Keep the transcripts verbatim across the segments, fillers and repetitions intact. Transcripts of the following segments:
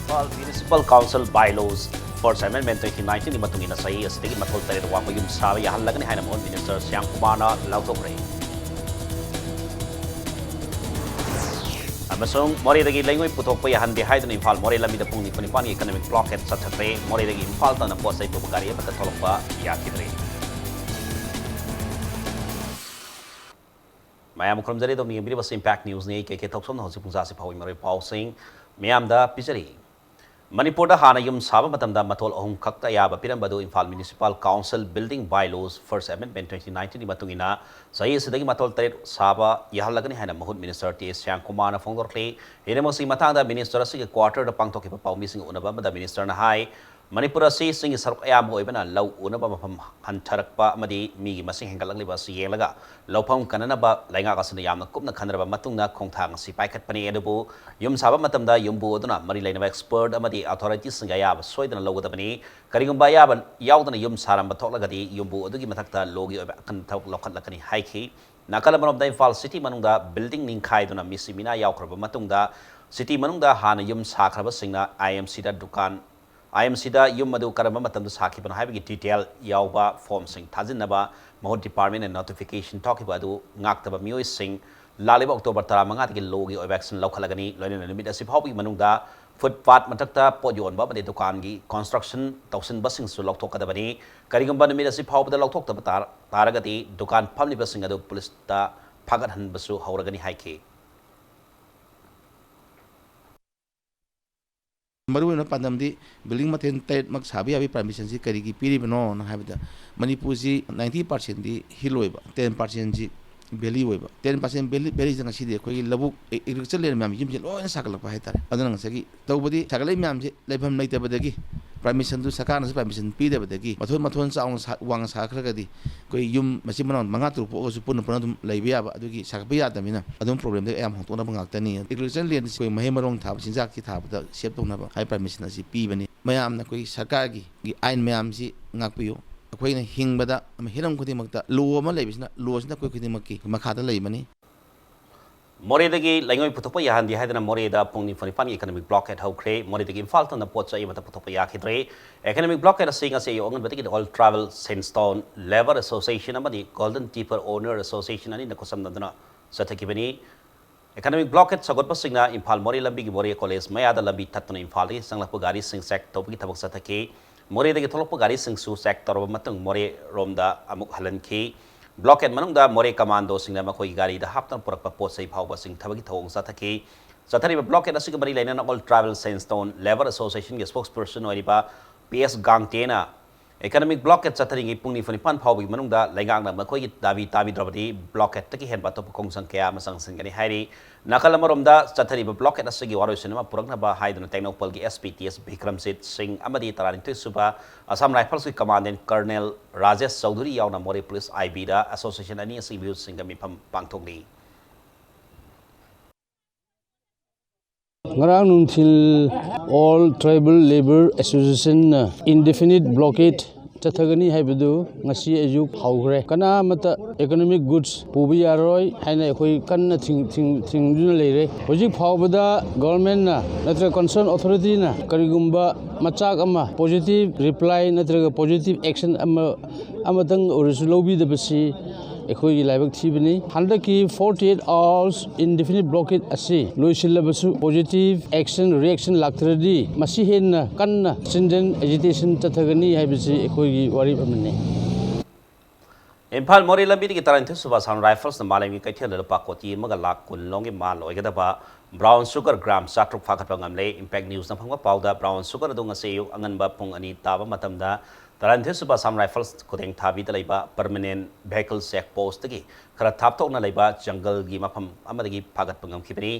Municipal Council Bylaws First Amendment twenty nineteen ꯒꯤ ꯃꯇꯨꯡ ꯏꯟꯅ ꯆꯍꯤ ꯑꯁꯤꯗꯒꯤ ꯃꯊꯣꯜ ꯇꯔꯦꯠ ꯋꯥꯡꯕ ꯌꯨꯝ ꯁꯥꯕ ꯌꯥꯍꯜꯂꯒꯅꯤ ꯍꯥꯏꯅ ꯃꯍꯨꯠ ꯃꯤꯅꯤꯁꯇꯔ ꯁ꯭ꯌꯥꯝ ꯀꯨꯃꯥꯔꯅ ꯂꯥꯎꯊꯣꯛꯈ꯭ꯔꯦ꯫ ꯑꯃꯁꯨꯡ ꯃꯣꯔꯦꯗꯒꯤ ꯂꯩꯉꯣꯏ ꯄꯨꯊꯣꯛꯄ ꯌꯥꯍꯟꯗꯦ ꯍꯥꯏꯗꯨꯅ ꯏꯝꯐꯥꯜ ꯃꯣꯔꯦ ꯂꯝꯕꯤꯗ ꯄꯨꯡ ꯅꯤꯐꯨ ꯅꯤꯄꯥꯟꯒꯤ economic blockade ꯆꯠꯊꯈ꯭ꯔꯦ꯫ ꯃꯣꯔꯦꯗꯒꯤ ꯏꯝꯐꯥꯜ ꯇꯝꯅ ꯄꯣꯠ ꯆꯩ ꯄꯨꯕ ꯒꯥꯔꯤ ꯑꯃꯠꯇ ꯊꯣꯛꯂꯛꯄ ꯌꯥꯈꯤꯗ꯭ꯔꯦ꯫ ꯃꯌꯥꯝ ꯈꯨꯔꯨꯝꯖꯔꯤ, ꯑꯗꯣꯝꯅ ꯌꯦꯡꯕꯤꯔꯤꯕꯁꯤ Impact Newsꯅꯤ꯫ ꯑꯩ ꯀꯦ ꯀꯦ ꯊꯣꯛꯆꯣꯝꯅ ꯍꯧꯖꯤꯛ ꯄꯨꯡꯖꯥꯁꯤ ꯐꯥꯎꯕꯒꯤ ꯃꯔꯨꯑꯣꯏꯕ ꯄꯥꯎꯁꯤꯡ ꯃꯤꯌꯥꯝꯗ ꯄꯤꯖꯔꯤ꯫ ꯃꯅꯤꯄꯨꯔꯗ ꯍꯥꯟꯅ ꯌꯨꯝ ꯁꯥꯕ ꯃꯇꯝꯗ ꯃꯊꯣꯜ ꯑꯍꯨꯝ ꯈꯛꯇ ꯑꯌꯥꯕ ꯄꯤꯔꯝꯕꯗꯨ Imphal Municipal Council Building Bylaws First Amendment twenty nineteen ꯒꯤ ꯃꯇꯨꯡ ꯏꯟꯅ ꯆꯍꯤ ꯑꯁꯤꯗꯒꯤ ꯃꯊꯣꯜ ꯇꯔꯦꯠ ꯁꯥꯕ ꯌꯥꯍꯜꯂꯒꯅꯤ ꯍꯥꯏꯅ ꯃꯍꯨꯠ ꯃꯤꯅꯤꯁꯇꯔ ꯇꯤ ꯑꯦꯁ ꯁ꯭ꯌꯥꯝ ꯀꯨꯃꯥꯔꯅ ꯐꯣꯡꯗꯣꯔꯛꯂꯤ꯫ ꯍꯤꯔꯝ ꯑꯁꯤꯒꯤ ꯃꯇꯥꯡꯗ ꯃꯤꯅꯤꯁꯇꯔ ꯑꯁꯤꯒꯤ quarterꯗ ꯄꯥꯡꯊꯣꯛꯈꯤꯕ ꯄꯥꯎꯃꯤꯁꯤꯡꯒ ꯎꯅꯕ ꯑꯃꯗ ꯃꯤꯅꯤꯁꯇꯔꯅ ꯍꯥꯏ, ꯃꯅꯤꯄꯨꯔ ꯑꯁꯤ ꯆꯤꯡꯒꯤ ꯁꯔꯨꯛ ꯑꯌꯥꯝꯕ ꯑꯣꯏꯕꯅ ꯂꯧ ꯎꯅꯕ ꯃꯐꯝ ꯍꯟꯊꯔꯛꯄ ꯑꯃꯗꯤ ꯃꯤꯒꯤ ꯃꯁꯤꯡ ꯍꯦꯟꯒꯠꯂꯛꯂꯤꯕ ꯑꯁꯤ ꯌꯦꯡꯂꯒ ꯂꯧꯐꯝ ꯀꯟꯅꯅꯕ ꯂꯩꯉꯥꯛ ꯑꯁꯤꯅ ꯌꯥꯝꯅ ꯀꯨꯞꯅ ꯈꯟꯅꯔꯕ ꯃꯇꯨꯡꯗ ꯈꯣꯡꯊꯥꯡ ꯑꯁꯤ ꯄꯥꯏꯈꯠꯄꯅꯤ꯫ ꯑꯗꯨꯕꯨ ꯌꯨꯝ ꯁꯥꯕ ꯃꯇꯝꯗ ꯌꯨꯝꯕꯨ ꯑꯗꯨꯅ ꯃꯔꯤ ꯂꯩꯅꯕ expert ꯑꯃꯗꯤ authorityꯁꯤꯡꯒꯤ ꯑꯌꯥꯕ ꯁꯣꯏꯗꯅ ꯂꯧꯒꯗꯕꯅꯤ꯫ ꯀꯔꯤꯒꯨꯝꯕ ꯑꯌꯥꯕ ꯌꯥꯎꯗꯅ ꯌꯨꯝ ꯁꯥꯔꯝꯕ ꯊꯣꯛꯂꯒꯗꯤ ꯌꯨꯝꯕꯨ ꯑꯗꯨꯒꯤ ꯃꯊꯛꯇ lawꯒꯤ ꯑꯣꯏꯕ ꯑꯀꯟꯕ ꯊꯕꯛ ꯂꯧꯈꯠꯂꯛꯀꯅꯤ ꯍꯥꯏꯈꯤ꯫ ꯅꯥꯀꯜ ꯑꯃꯔꯣꯝꯗ ꯏꯝꯐꯥꯜ city ꯃꯅꯨꯡꯗ building ꯅꯤꯡꯈꯥꯏꯗꯨꯅ ꯃꯤꯁꯤ ꯃꯤꯅꯥ ꯌꯥꯎꯈ꯭ꯔꯕ ꯃꯇꯨꯡꯗ city ꯃꯅꯨꯡꯗ ꯍꯥꯟꯅ ꯌꯨꯝ ꯁꯥꯈ꯭ꯔꯕꯁꯤꯡꯅ I M Cꯗ ꯗꯨꯀꯥꯟ, I M Cꯗ ꯌꯨꯝ ꯑꯗꯨ ꯀꯔꯝꯕ ꯃꯇꯝꯗ ꯁꯥꯈꯤꯕꯅꯣ ꯍꯥꯏꯕꯒꯤ detail ꯌꯥꯎꯕ formꯁꯤꯡ ꯊꯥꯖꯤꯟꯅꯕ ꯃꯍꯨꯠ departmentꯅ notification ꯊꯣꯛꯈꯤꯕ ꯑꯗꯨ ꯉꯥꯛꯇꯕ ꯃꯤꯑꯣꯏꯁꯤꯡ ꯂꯥꯛꯂꯤꯕ October ꯇꯔꯥꯃꯉꯥꯗꯒꯤ lawꯒꯤ ꯑꯣꯏꯕ action ꯂꯧꯈꯠꯂꯒꯅꯤ꯫ ꯂꯣꯏꯅꯅ ꯅꯨꯃꯤꯠ ꯑꯁꯤ ꯐꯥꯎꯕꯒꯤ ꯃꯅꯨꯡꯗ footpath ꯃꯊꯛꯇ ꯄꯣꯠ ꯌꯣꯟꯕ ꯑꯃꯗꯤ ꯗꯨꯀꯥꯟꯒꯤ construction ꯇꯧꯁꯤꯟꯕꯁꯤꯡꯁꯨ ꯂꯧꯊꯣꯛꯀꯗꯕꯅꯤ꯫ ꯀꯔꯤꯒꯨꯝꯕ ꯅꯨꯃꯤꯠ ꯑꯁꯤ ꯐꯥꯎꯕꯗ ꯂꯧꯊꯣꯛꯇꯕ ꯇꯥꯔ-, ꯇꯥꯔꯒꯗꯤ ꯗꯨꯀꯥꯟ ꯐꯝꯂꯤꯕꯁꯤꯡ ꯑꯗꯨ ꯄꯨꯂꯤꯁꯇ ꯐꯥꯒꯠꯍꯟꯕꯁꯨ ꯍꯧꯔꯒꯅꯤ ꯍꯥꯏꯈꯤ꯫ ꯃꯔꯨꯑꯣꯏꯅ ꯄꯥꯟꯗꯝꯗꯤ building ꯃꯊꯣꯜ ꯇꯔꯦꯠꯃꯛ ꯁꯥꯕ ꯌꯥꯕꯒꯤ permissionꯁꯤ ꯀꯔꯤꯒꯤ ꯄꯤꯔꯤꯕꯅꯣꯅ ꯍꯥꯏꯕꯗ, ꯃꯅꯤꯄꯨꯔꯁꯤ ninety percentꯗꯤ hill ꯑꯣꯏꯕ, ten percentꯁꯤ valley ꯑꯣꯏꯕ, ten percent valley, valleyꯁꯤꯗ ꯉꯁꯤꯗꯤ ꯑꯩꯈꯣꯏꯒꯤ ꯂꯧꯕꯨꯛ, agriculture land ꯃꯌꯥꯝ ꯌꯨꯝꯁꯦ ꯂꯣꯏꯅ ꯁꯥꯒꯠꯂꯛꯄ ꯍꯥꯏꯇꯥꯔꯦ꯫ ꯑꯗꯨꯅ ꯉꯁꯥꯏꯒꯤ ꯇꯧꯕꯗꯤ ꯁꯥꯒꯠꯂꯛꯏ ꯃꯌꯥꯝꯁꯦ ꯂꯩꯐꯝ ꯂꯩꯇꯕꯗꯒꯤ, permissionꯗꯨ ꯁꯔꯀꯥꯔꯅꯁꯨ permission ꯄꯤꯗꯕꯗꯒꯤ, ꯃꯊꯣꯟ ꯃꯊꯣꯟ ꯆꯥꯎꯅ ꯁꯥ-, ꯋꯥꯡꯅ ꯁꯥꯈ꯭ꯔꯒꯗꯤ ꯑꯩꯈꯣꯏ ꯌꯨꯝ ꯃꯆꯤꯟ ꯃꯅꯥꯎ ꯃꯉꯥ ꯇꯔꯨꯛ ꯄꯣꯛꯑꯒꯁꯨ ꯄꯨꯟꯅ ꯄꯨꯟꯅ ꯑꯗꯨꯝ ꯂꯩꯕ ꯌꯥꯕ, ꯑꯗꯨꯒꯤ ꯁꯥꯒꯠꯄ ꯌꯥꯗꯕꯅꯤꯅ ꯑꯗꯨꯝ problemꯗꯒꯤ ꯑꯌꯥꯝꯕ ꯍꯣꯡꯗꯣꯛꯅꯕ ꯉꯥꯛꯇꯅꯤ꯫ Agriculture landꯁꯤ ꯑꯩꯈꯣꯏ ꯃꯍꯩ ꯃꯔꯣꯡ ꯊꯥꯕ, ꯆꯤꯟꯖꯥꯛꯀꯤ ꯊꯥꯕꯗ save ꯇꯧꯅꯕ ꯍꯥꯏ permission ꯑꯁꯤ ꯄꯤꯕꯅꯤ꯫ ꯃꯌꯥꯝꯅ ꯑꯩꯈꯣꯏꯒꯤ ꯁꯔꯀꯥꯔꯒꯤ, ꯒꯤ ꯑꯥꯏꯟ ꯃꯌꯥꯝꯁꯤ ꯉꯥꯛꯄꯤꯌꯨ꯫ ꯑꯩꯈꯣꯏꯅ ꯍꯤꯡꯕꯗ ꯍꯤꯔꯝ ꯈꯨꯗꯤꯡꯃꯛꯇ law ꯑꯃ ꯂꯩꯕꯁꯤꯅ, lawꯁꯤꯅ ꯑꯩꯈꯣꯏ ꯈꯨꯗꯤꯡꯃꯛꯀꯤ ꯃꯈꯥꯗ ꯂꯩꯕꯅꯤ꯫ ꯃꯣꯔꯦꯗꯒꯤ ꯂꯩꯉꯣꯏ ꯄꯨꯊꯣꯛꯄ ꯌꯥꯍꯟꯗꯦ ꯍꯥꯏꯗꯨꯅ ꯃꯣꯔꯦꯗ ꯄꯨꯡ ꯅꯤꯐꯨ ꯅꯤꯄꯥꯟꯒꯤ economic blockade ꯍꯧꯈ꯭ꯔꯦ꯫ ꯃꯣꯔꯦꯗꯒꯤ ꯏꯝꯐꯥꯜ ꯇꯝꯅ ꯄꯣꯠ ꯆꯩ ꯑꯃꯠꯇ ꯄꯨꯊꯣꯛꯄ ꯌꯥꯈꯤꯗ꯭ꯔꯦ꯫ Economic blockade ꯑꯁꯤ ꯉꯁꯤ ꯑꯌꯨꯛ ꯑꯉꯟꯕꯗꯒꯤ All Travel Sandstone Labour Association ꯑꯃꯗꯤ Golden Tipper Owner Association ꯑꯅꯤꯅ ꯈꯨꯠꯁꯝꯅꯗꯨꯅ ꯆꯠꯊꯈꯤꯕꯅꯤ꯫ Economic blockade ꯁꯧꯒꯠꯄꯁꯤꯡꯅ ꯏꯝꯐꯥꯜ ꯃꯣꯔꯦ ꯂꯝꯕꯤꯒꯤ ꯃꯣꯔꯦ ꯀꯣꯂꯦꯖ ꯃꯌꯥꯗ ꯂꯝꯕꯤ ꯊꯠꯇꯨꯅ ꯏꯝꯐꯥꯜꯗꯒꯤ ꯆꯪꯂꯛꯄ ꯒꯥꯔꯤꯁꯤꯡ check ꯇꯧꯕꯒꯤ ꯊꯕꯛ ꯆꯠꯊꯈꯤ꯫ ꯃꯣꯔꯦꯗꯒꯤ ꯊꯣꯛꯂꯛꯄ ꯒꯥꯔꯤꯁꯤꯡꯁꯨ check ꯇꯧꯔꯕ ꯃꯇꯨꯡ ꯃꯣꯔꯦꯔꯣꯝꯗ ꯑꯃꯨꯛ ꯍꯜꯍꯟꯈꯤ꯫ Blockade ꯃꯅꯨꯡꯗ ꯃꯣꯔꯦ ꯀꯃꯥꯟꯗꯣꯁꯤꯡꯅ ꯃꯈꯣꯏꯒꯤ ꯒꯥꯔꯤꯗ ꯍꯥꯞꯇꯨꯅ ꯄꯨꯔꯛꯄ ꯄꯣꯠ ꯆꯩ ꯐꯥꯎꯕ ꯆꯤꯡꯊꯕꯒꯤ ꯊꯧꯑꯣꯡ ꯆꯠꯊꯈꯤ꯫ ꯆꯠꯊꯔꯤꯕ blockade ꯑꯁꯤꯒ ꯃꯔꯤ ꯂꯩꯅꯅ All Travel Sandstone Labour Associationꯒꯤ spokesperson ꯑꯣꯏꯔꯤꯕ ꯄꯤ ꯑꯦꯁ ꯒꯥꯡꯇꯦꯅ economic blockade ꯆꯠꯊꯔꯤꯉꯩ ꯄꯨꯡ ꯅꯤꯐꯨ ꯅꯤꯄꯥꯟ ꯐꯥꯎꯕꯒꯤ ꯃꯅꯨꯡꯗ ꯂꯩꯉꯥꯛꯅ ꯃꯈꯣꯏꯒꯤ ꯗꯥꯕꯤ ꯇꯥꯕꯤꯗ꯭ꯔꯕꯗꯤ blockadeꯇꯒꯤ ꯍꯦꯟꯕ ꯑꯇꯣꯞꯄ ꯈꯣꯡꯖꯪ ꯀꯌꯥ ꯑꯃ ꯆꯪꯁꯤꯟꯒꯅꯤ ꯍꯥꯏꯔꯤ꯫ ꯅꯥꯀꯜ ꯑꯃꯔꯣꯝꯗ ꯆꯠꯊꯔꯤꯕ blockade ꯑꯁꯤꯒꯤ ꯋꯥꯔꯣꯏꯁꯤꯟ ꯑꯃ ꯄꯨꯔꯛꯅꯕ ꯍꯥꯏꯗꯨꯅ ꯇꯦꯡꯅꯧꯄꯜꯒꯤ S P T S Bikramjit ꯁꯤꯡ ꯑꯃꯗꯤ ꯇꯔꯥꯅꯤꯊꯣꯏ ꯁꯨꯕ Assam Riflesꯀꯤ commandant Colonel Rajesh Chaudhuri ꯌꯥꯎꯅ ꯃꯣꯔꯦ police I Bꯗ association ꯑꯅꯤ ꯑꯁꯤꯒꯤ ꯃꯤꯍꯨꯠꯁꯤꯡꯒ ꯃꯤꯐꯝ ꯄꯥꯡꯊꯣꯛꯂꯤ꯫ ꯉꯔꯥꯡ ꯅꯨꯡꯊꯤꯜ All Tribal Labour Associationꯅ indefinite blockade ꯆꯠꯊꯒꯅꯤ ꯍꯥꯏꯕꯗꯨ ꯉꯁꯤ ꯑꯌꯨꯛ ꯍꯧꯈ꯭ꯔꯦ꯫ ꯀꯅꯥ ꯑꯃꯠꯇ economic goods ꯄꯨꯕ ꯌꯥꯔꯣꯏ ꯍꯥꯏꯅ ꯑꯩꯈꯣꯏ ꯀꯟꯅ ꯊꯤꯡ-, ꯊꯤꯡ-, ꯊꯤꯡꯗꯨꯅ ꯂꯩꯔꯦ꯫ ꯍꯧꯖꯤꯛ ꯐꯥꯎꯕꯗ governmentꯅ ꯅꯠꯇ꯭ꯔꯒ concerned authorityꯅ ꯀꯔꯤꯒꯨꯝꯕ ꯃꯆꯥꯛ ꯑꯃ positive reply ꯅꯠꯇ꯭ꯔꯒ positive action ꯑꯃ, ꯑꯃꯇꯪ ꯑꯣꯏꯔꯁꯨ ꯂꯧꯕꯤꯗꯕꯁꯤ ꯑꯩꯈꯣꯏꯒꯤ ꯂꯥꯏꯕꯛ ꯊꯤꯕꯅꯤ꯫ ꯍꯟꯗꯛꯀꯤ forty eight hours indefinite blockade ꯑꯁꯤ ꯂꯣꯏꯁꯤꯜꯂꯕꯁꯨ positive action reaction ꯂꯥꯛꯇ꯭ꯔꯗꯤ ꯃꯁꯤ ꯍꯦꯟꯅ ꯀꯟꯅ stringent agitation ꯆꯠꯊꯒꯅꯤ ꯍꯥꯏꯕꯁꯤ ꯑꯩꯈꯣꯏꯒꯤ ꯋꯥꯔꯦꯞ ꯑꯃꯅꯤ꯫ ꯏꯝꯐꯥꯜ ꯃꯣꯔꯦ ꯂꯝꯕꯤꯗꯒꯤ ꯇꯔꯥꯅꯤꯊꯣꯏ ꯁꯨꯕ Assam Riflesꯅ ꯃꯥꯂꯦꯝꯒꯤ ꯀꯩꯊꯦꯜꯗ ꯂꯨꯄꯥ ꯀꯣꯇꯤ ꯑꯃꯒ ꯂꯥꯈ ꯀꯨꯟ ꯂꯣꯝꯒꯤ ꯃꯥꯜ ꯑꯣꯏꯒꯗꯕ brown sugar gram ꯆꯥꯇ꯭ꯔꯨꯛ ꯐꯥꯒꯠꯄ ꯉꯝꯂꯦ꯫ Impact Newsꯅ ꯐꯪꯕ ꯄꯥꯎꯗ brown sugar ꯑꯗꯨ ꯉꯁꯤ ꯑꯌꯨꯛ ꯑꯉꯟꯕ ꯄꯨꯡ ꯑꯅꯤ ꯇꯥꯕ ꯃꯇꯝꯗ ꯇꯔꯥꯅꯤꯊꯣꯏ ꯁꯨꯕ Assam Rifles ꯈꯨꯗꯦꯡ ꯊꯥꯕꯤꯗ ꯂꯩꯕ permanent vehicle check postꯇꯒꯤ ꯈꯔ ꯊꯥꯞꯊꯣꯛꯅ ꯂꯩꯕ ꯖꯪꯒꯜꯒꯤ ꯃꯐꯝ ꯑꯃꯗꯒꯤ ꯐꯥꯒꯠꯄ ꯉꯝꯈꯤꯕꯅꯤ꯫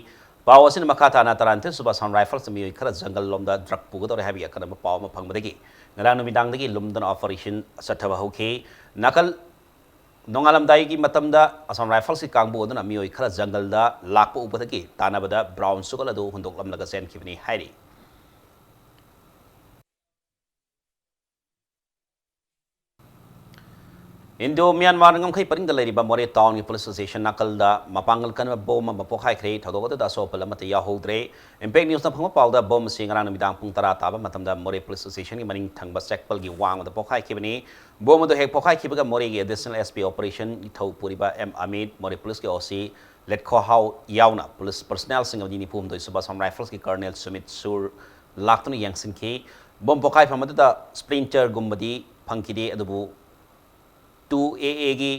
ꯄꯥꯎ ꯑꯁꯤꯅ ꯃꯈꯥ ꯇꯥꯅ ꯇꯔꯥꯅꯤꯊꯣꯏ ꯁꯨꯕ Assam Riflesꯅ ꯃꯤꯑꯣꯏ ꯈꯔ ꯖꯪꯒꯜ ꯂꯣꯝꯗ drug ꯄꯨꯒꯗꯧꯔꯦ ꯍꯥꯏꯕꯒꯤ ꯑꯀꯟꯕ ꯄꯥꯎ ꯑꯃ ꯐꯪꯕꯗꯒꯤ ꯉꯔꯥꯡ ꯅꯨꯃꯤꯗꯥꯡꯗꯒꯤ ꯂꯨꯝꯗꯨꯅ operation ꯆꯠꯊꯕ ꯍꯧꯈꯤ꯫ ꯅꯥꯀꯜ ꯅꯣꯡꯉꯥꯜꯂꯝꯗꯥꯏꯒꯤ ꯃꯇꯝꯗ Assam Riflesꯀꯤ ꯀꯥꯡꯕꯨ ꯑꯗꯨꯅ ꯃꯤꯑꯣꯏ ꯈꯔ ꯖꯪꯒꯜꯗ ꯂꯥꯛꯄ ꯎꯕꯗꯒꯤ ꯇꯥꯟꯅꯕꯗ brown sugar ꯑꯗꯨ ꯍꯨꯟꯗꯣꯛꯂꯝꯂꯒ ꯆꯦꯟꯈꯤꯕꯅꯤ ꯍꯥꯏꯔꯤ꯫ ꯏꯟꯗꯣ ꯃ꯭ꯌꯥꯟꯃꯥꯔ ꯉꯝꯈꯩ ꯄꯔꯤꯡꯗ ꯂꯩꯔꯤꯕ ꯃꯣꯔꯦ ꯇꯥꯎꯟꯒꯤ ꯄꯨꯂꯤꯁ ꯁ꯭ꯇꯦꯁꯟ ꯅꯥꯀꯜꯗ ꯃꯄꯥꯡꯒꯜ ꯀꯟꯕ ꯕꯣꯝ ꯑꯃ ꯄꯣꯈꯥꯏꯈ꯭ꯔꯦ꯫ ꯊꯧꯗꯣꯛ ꯑꯗꯨꯗ ꯑꯁꯣꯛ ꯑꯄꯟ ꯑꯃꯠꯇ ꯌꯥꯎꯍꯧꯗ꯭ꯔꯦ꯫ ꯏꯝꯄꯦꯛ ꯅ꯭ꯌꯨꯁꯅ ꯐꯪꯕ ꯄꯥꯎꯗ ꯕꯣꯝ ꯑꯁꯤ ꯉꯔꯥꯡ ꯅꯨꯃꯤꯗꯥꯡ ꯄꯨꯡ ꯇꯔꯥ ꯇꯥꯕ ꯃꯇꯝꯗ ꯃꯣꯔꯦ ꯄꯨꯂꯤꯁ ꯁ꯭ꯇꯦꯁꯟꯒꯤ ꯃꯅꯤꯡ ꯊꯪꯕ ꯆꯦꯛꯄꯜꯒꯤ ꯋꯥꯡꯃꯗ ꯄꯣꯈꯥꯏꯈꯤꯕꯅꯤ꯫ ꯕꯣꯝ ꯑꯗꯨ ꯍꯦꯛ ꯄꯣꯈꯥꯏꯈꯤꯕꯒ ꯃꯣꯔꯦꯒꯤ ꯑꯦꯗꯤꯁꯅꯦꯜ ꯑꯦꯁ ꯄꯤ ꯑꯣꯄꯔꯦꯁꯟ ꯏꯊꯧ ꯄꯨꯔꯤꯕ ꯑꯦꯝ ꯑꯃꯤꯠ, ꯃꯣꯔꯦ ꯄꯨꯂꯤꯁꯀꯤ ꯑꯣ ꯁꯤ ꯂꯦꯠꯈꯣꯍꯥꯎ ꯌꯥꯎꯅ ꯄꯨꯂꯤꯁ ꯄꯔꯁꯅꯦꯜꯁꯤꯡ ꯑꯃꯗꯤ ꯅꯤꯐꯨ ꯍꯨꯝꯗꯣꯏ ꯁꯨꯕ ꯑꯁꯥꯝ ꯔꯥꯏꯐꯜꯁꯀꯤ ꯀꯔꯅꯦꯜ ꯁꯨꯃꯤꯠ ꯁꯨꯔ ꯂꯥꯛꯇꯨꯅ ꯌꯦꯡꯁꯤꯟꯈꯤ꯫ ꯕꯣꯝ ꯄꯣꯈꯥꯏꯐꯝ ꯑꯗꯨꯗ ꯁ꯭ꯄ꯭ꯂꯤꯟꯇꯔꯒꯨꯝꯕꯗꯤ ꯐꯪꯈꯤꯗꯦ, ꯑꯗꯨꯕꯨ ꯇꯨ ꯑꯦ ꯑꯦꯒꯤ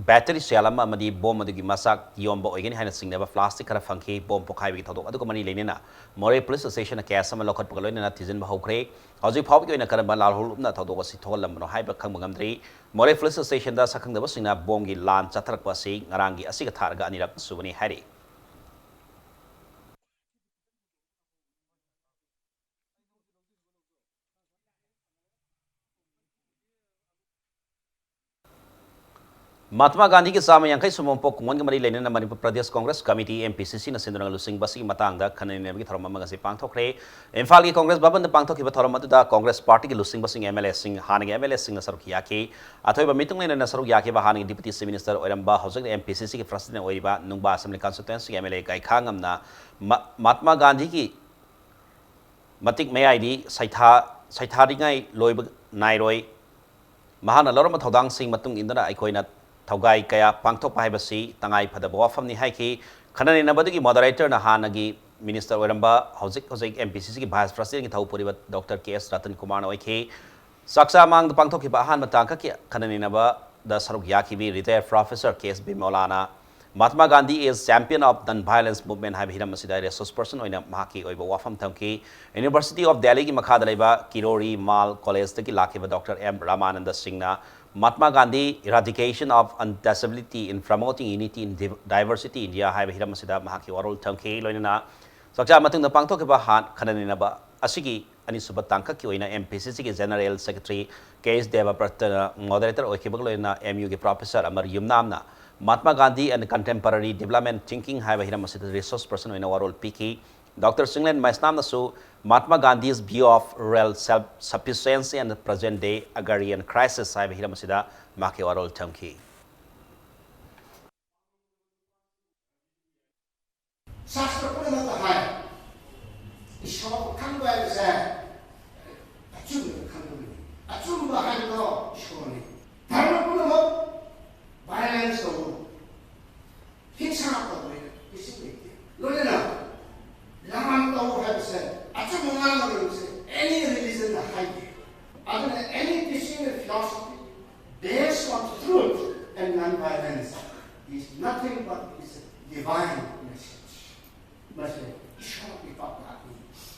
ꯕꯦꯇꯔꯤ ꯁꯦꯜ ꯑꯃ ꯑꯃꯗꯤ ꯕꯣꯝ ꯑꯗꯨꯒꯤ ꯃꯆꯥꯛ ꯌꯣꯟꯕ ꯑꯣꯏꯒꯅꯤ ꯍꯥꯏꯅ ꯆꯤꯡꯅꯕ ꯐ꯭ꯂꯥꯁꯇꯤꯛ ꯈꯔ ꯐꯪꯈꯤ꯫ ꯕꯣꯝ ꯄꯣꯈꯥꯏꯕꯒꯤ ꯊꯧꯗꯣꯛ ꯑꯗꯨꯒ ꯃꯔꯤ ꯂꯩꯅꯅ ꯃꯣꯔꯦ ꯄꯨꯂꯤꯁ ꯁ꯭ꯇꯦꯁꯟꯅ ꯀꯦꯁ ꯑꯃ ꯂꯧꯈꯠꯄꯒ ꯂꯣꯏꯅꯅ ꯊꯤꯖꯤꯟꯕ ꯍꯧꯈ꯭ꯔꯦ꯫ ꯍꯧꯖꯤꯛ ꯐꯥꯎꯕꯒꯤ ꯑꯣꯏꯅ ꯀꯔꯝꯕ ꯂꯥꯜꯍꯧꯂꯨꯞꯅ ꯊꯧꯗꯣꯛ ꯑꯁꯤ ꯊꯣꯛꯍꯜꯂꯝꯕꯅꯣ ꯍꯥꯏꯕ ꯈꯪꯕ ꯉꯝꯗ꯭ꯔꯤ꯫ ꯃꯣꯔꯦ ꯄꯨꯂꯤꯁ ꯁ꯭ꯇꯦꯁꯟꯗ ꯁꯛꯈꯪꯗꯕꯁꯤꯡꯅ ꯕꯣꯝꯒꯤ ꯂꯥꯟ ꯆꯠꯊꯔꯛꯄ ꯑꯁꯤ ꯉꯔꯥꯡꯒꯤ ꯑꯁꯤꯒ ꯊꯥꯔꯒ ꯑꯅꯤꯔꯛ ꯁꯨꯕꯅꯤ ꯍꯥꯏꯔꯤ꯫ ꯃꯍꯥꯇꯃꯥ ꯒꯥꯟꯙꯤꯒꯤ ꯆꯥꯝꯃ ꯌꯥꯡꯈꯩ ꯁꯨꯕ ꯃꯄꯣꯛ ꯀꯨꯝꯑꯣꯟꯒ ꯃꯔꯤ ꯂꯩꯅꯅ Manipur Pradesh Congress committee, M P ꯁꯤ ꯁꯤꯅ ꯁꯤꯟꯗꯨꯅ ꯂꯨꯆꯤꯡꯕ ꯑꯁꯤꯒꯤ ꯃꯇꯥꯡꯗ ꯈꯟꯅ ꯅꯩꯅꯕꯒꯤ ꯊꯧꯔꯝ ꯑꯃ ꯉꯁꯤ ꯄꯥꯡꯊꯣꯛꯈ꯭ꯔꯦ꯫ ꯏꯝꯐꯥꯜꯒꯤ ꯀꯣꯡꯒ꯭ꯔꯦꯁ ꯚꯕꯟꯗ ꯄꯥꯡꯊꯣꯛꯈꯤꯕ ꯊꯧꯔꯝ ꯑꯗꯨꯗ ꯀꯣꯡꯒ꯭ꯔꯦꯁ ꯄꯥꯔꯇꯤꯒꯤ ꯂꯨꯆꯤꯡꯕꯁꯤꯡ, ꯑꯦꯝ ꯑꯦꯜ ꯑꯦꯁꯤꯡ, ꯍꯥꯟꯅꯒꯤ ꯑꯦꯝ ꯑꯦꯜ ꯑꯦꯁꯤꯡꯅ ꯁꯔꯨꯛ ꯌꯥꯈꯤ꯫ ꯑꯊꯣꯏꯕ ꯃꯤꯇꯨꯡ ꯂꯩꯅꯅ ꯁꯔꯨꯛ ꯌꯥꯈꯤꯕ ꯍꯥꯟꯅꯒꯤ ꯗꯤꯄꯨꯇꯤ ꯆꯤꯐ ꯃꯤꯅꯤꯁꯇꯔ ꯑꯣꯏꯔꯝꯕ, ꯍꯧꯖꯤꯛꯅ ꯑꯦꯝ ꯄꯤ ꯁꯤ ꯁꯤꯒꯤ ꯄ꯭ꯔꯁꯤꯗꯦꯟ ꯑꯣꯏꯔꯤꯕ ꯅꯨꯡꯕꯥ ꯑꯦꯁꯦꯝꯕ꯭ꯂꯤ ꯀꯟꯁꯇꯤꯇ꯭ꯋꯦꯟꯁꯤꯒꯤ ꯑꯦꯝ ꯑꯦꯜ ꯑꯦ ꯒꯥꯏꯈꯥ ꯉꯝꯅ ꯃ-, ꯃꯍꯥꯇꯃꯥ ꯒꯥꯟꯙꯤꯒꯤ ꯃꯇꯤꯛ ꯃꯌꯥꯏꯗꯤ ꯁꯩꯊꯥ-, ꯁꯩꯊꯥꯔꯤꯉꯩ ꯂꯣꯏꯕ ꯅꯥꯏꯔꯣꯏ꯫ ꯃꯍꯥꯛꯅ ꯂꯧꯔꯝꯕ ꯊꯧꯗꯥꯡꯁꯤꯡ ꯃꯇꯨꯡ ꯏꯟꯗꯨꯅ ꯑꯩꯈꯣꯏꯅ ꯊꯧꯒꯥꯏ ꯀꯌꯥ ꯄꯥꯡꯊꯣꯛꯄ ꯍꯥꯏꯕꯁꯤ ꯇꯉꯥꯏ ꯐꯗꯕ ꯋꯥꯐꯝꯅꯤ ꯍꯥꯏꯈꯤ꯫ ꯈꯟꯅ ꯅꯩꯅꯕꯗꯨꯒꯤ ꯃꯣꯗꯔꯦꯇꯔꯅ ꯍꯥꯟꯅꯒꯤ ꯃꯤꯅꯤꯁꯇꯔ ꯑꯣꯏꯔꯝꯕ, ꯍꯧꯖꯤꯛ ꯍꯧꯖꯤꯛ ꯑꯦꯝ ꯄꯤ ꯁꯤ ꯁꯤꯒꯤ ꯚꯥꯏꯁ ꯄ꯭ꯔꯁꯤꯗꯦꯟꯒꯤ ꯊꯧ ꯄꯨꯔꯤꯕ ꯗꯣꯛꯇꯔ ꯀꯦ ꯑꯦꯁ ꯔꯇꯟ ꯀꯨꯃꯥꯔꯅ ꯑꯣꯏꯈꯤ꯫ ꯆꯥꯛꯆꯥ ꯃꯥꯡꯗ ꯄꯥꯡꯊꯣꯛꯈꯤꯕ ꯑꯍꯥꯟꯕ ꯇꯥꯡꯀꯛꯀꯤ ꯈꯟꯅ ꯅꯩꯅꯕꯗ ꯁꯔꯨꯛ ꯌꯥꯈꯤꯕꯤ ꯔꯤꯇꯥꯌꯔ ꯄ꯭ꯔꯣꯐꯦꯁꯔ ꯀꯦ ꯑꯦꯁ ꯕꯤꯃꯣꯂꯥꯅ Mahatma Gandhi is champion of non-violence movement ꯍꯥꯏꯕ ꯍꯤꯔꯝ ꯑꯁꯤꯗ ꯔꯤꯁꯣꯔꯁ ꯄꯔꯁꯟ ꯑꯣꯏꯅ ꯃꯍꯥꯛꯀꯤ ꯑꯣꯏꯕ ꯋꯥꯐꯝ ꯊꯝꯈꯤ꯫ ꯌꯨꯅꯤꯚꯔꯁꯤꯇꯤ ꯑꯣꯐ ꯗꯦꯜꯂꯤꯒꯤ ꯃꯈꯥꯗ ꯂꯩꯕ ꯀꯤꯔꯣꯔꯤ ꯃꯥꯜ ꯀꯣꯂꯦꯖꯇꯒꯤ ꯂꯥꯛꯈꯤꯕ ꯗꯣꯛꯇꯔ ꯑꯦꯝ ꯔꯥꯃꯥꯅꯟꯗ ꯁꯤꯡꯅ Mahatma Gandhi, eradication of untouchability in promoting unity in div-, diversity India ꯍꯥꯏꯕ ꯍꯤꯔꯝ ꯑꯁꯤꯗ ꯃꯍꯥꯛꯀꯤ ꯋꯥꯔꯣꯜ ꯊꯝꯈꯤ꯫ ꯂꯣꯏꯅꯅ ꯆꯥꯛꯆꯥ ꯃꯇꯨꯡꯗ ꯄꯥꯡꯊꯣꯛꯈꯤꯕ ꯍꯥꯟ ꯈꯟꯅ ꯅꯩꯅꯕ ꯑꯁꯤꯒꯤ ꯑꯅꯤꯁꯨꯕ ꯇꯥꯡꯀꯛꯀꯤ ꯑꯣꯏꯅ ꯑꯦꯝ ꯄꯤ ꯁꯤ ꯁꯤꯒꯤ ꯖꯦꯅꯔꯦꯜ ꯁꯦꯀ꯭ꯔꯦꯇꯔꯤ ꯀꯦ ꯑꯦꯁ ꯗꯦꯕꯕ꯭ꯔꯇꯅ ꯃꯣꯗꯔꯦꯇꯔ ꯑꯣꯏꯈꯤꯕꯒ ꯂꯣꯏꯅꯅ ꯑꯦꯝ ꯌꯨꯒꯤ ꯄ꯭ꯔꯣꯐꯦꯁꯔ ꯑꯃꯔ ꯌꯨꯝꯅꯥꯝꯅ Mahatma Gandhi and Contemporary Development Thinking ꯍꯥꯏꯕ ꯍꯤꯔꯝ ꯑꯁꯤꯗ ꯔꯤꯁꯣꯔꯁ ꯄꯔꯁꯟ ꯑꯣꯏꯅ ꯋꯥꯔꯣꯜ ꯄꯤꯈꯤ꯫ ꯗꯣꯛꯇꯔ ꯆꯤꯡꯂꯦꯟ ꯃꯩꯁꯅꯥꯝꯅꯁꯨ Mahatma Gandhi's View of Rural Self-Sufficiency and the Present Day Agrarian Crisis ꯍꯥꯏꯕ ꯍꯤꯔꯝ ꯑꯁꯤꯗ ꯃꯍꯥꯛꯀꯤ ꯋꯥꯔꯣꯜ ꯊꯝꯈꯤ꯫ ꯁꯥꯁꯇ꯭ꯔ ꯄꯨꯝꯅꯃꯛꯇ ꯍꯥꯏ, ꯏꯁꯣꯔ ꯈꯪꯕ ꯍꯥꯏꯕꯁꯦ ꯑꯆꯨꯝꯕꯗ ꯈꯪꯕꯅꯤ꯫ ꯑꯆꯨꯝꯕ ꯍꯥꯏꯕꯗꯣ ꯏꯁꯣꯔꯅꯤ꯫ ꯙꯔꯃ ꯄꯨꯝꯅꯃꯛ violence ꯇꯧꯕ, ꯍꯤꯡꯁꯥ ꯇꯧꯕ ꯀꯩꯁꯨ ꯂꯩꯇꯦ꯫ ꯂꯣꯏꯅꯅ ꯂꯥꯟ ꯇꯧ ꯍꯥꯏꯕꯁꯦ, ꯑꯆꯨꯝꯕ ꯉꯥꯡꯒꯗꯕꯁꯦ any religion ꯅ ꯍꯥꯏꯗꯦ꯫ ꯑꯗꯨꯅ any teaching and philosophy based on truth and non-violence is nothing but is a divine message. ꯃꯁꯤ ꯏꯁꯣꯔꯒꯤ ꯄꯥꯎꯇꯥꯛꯅꯤ꯫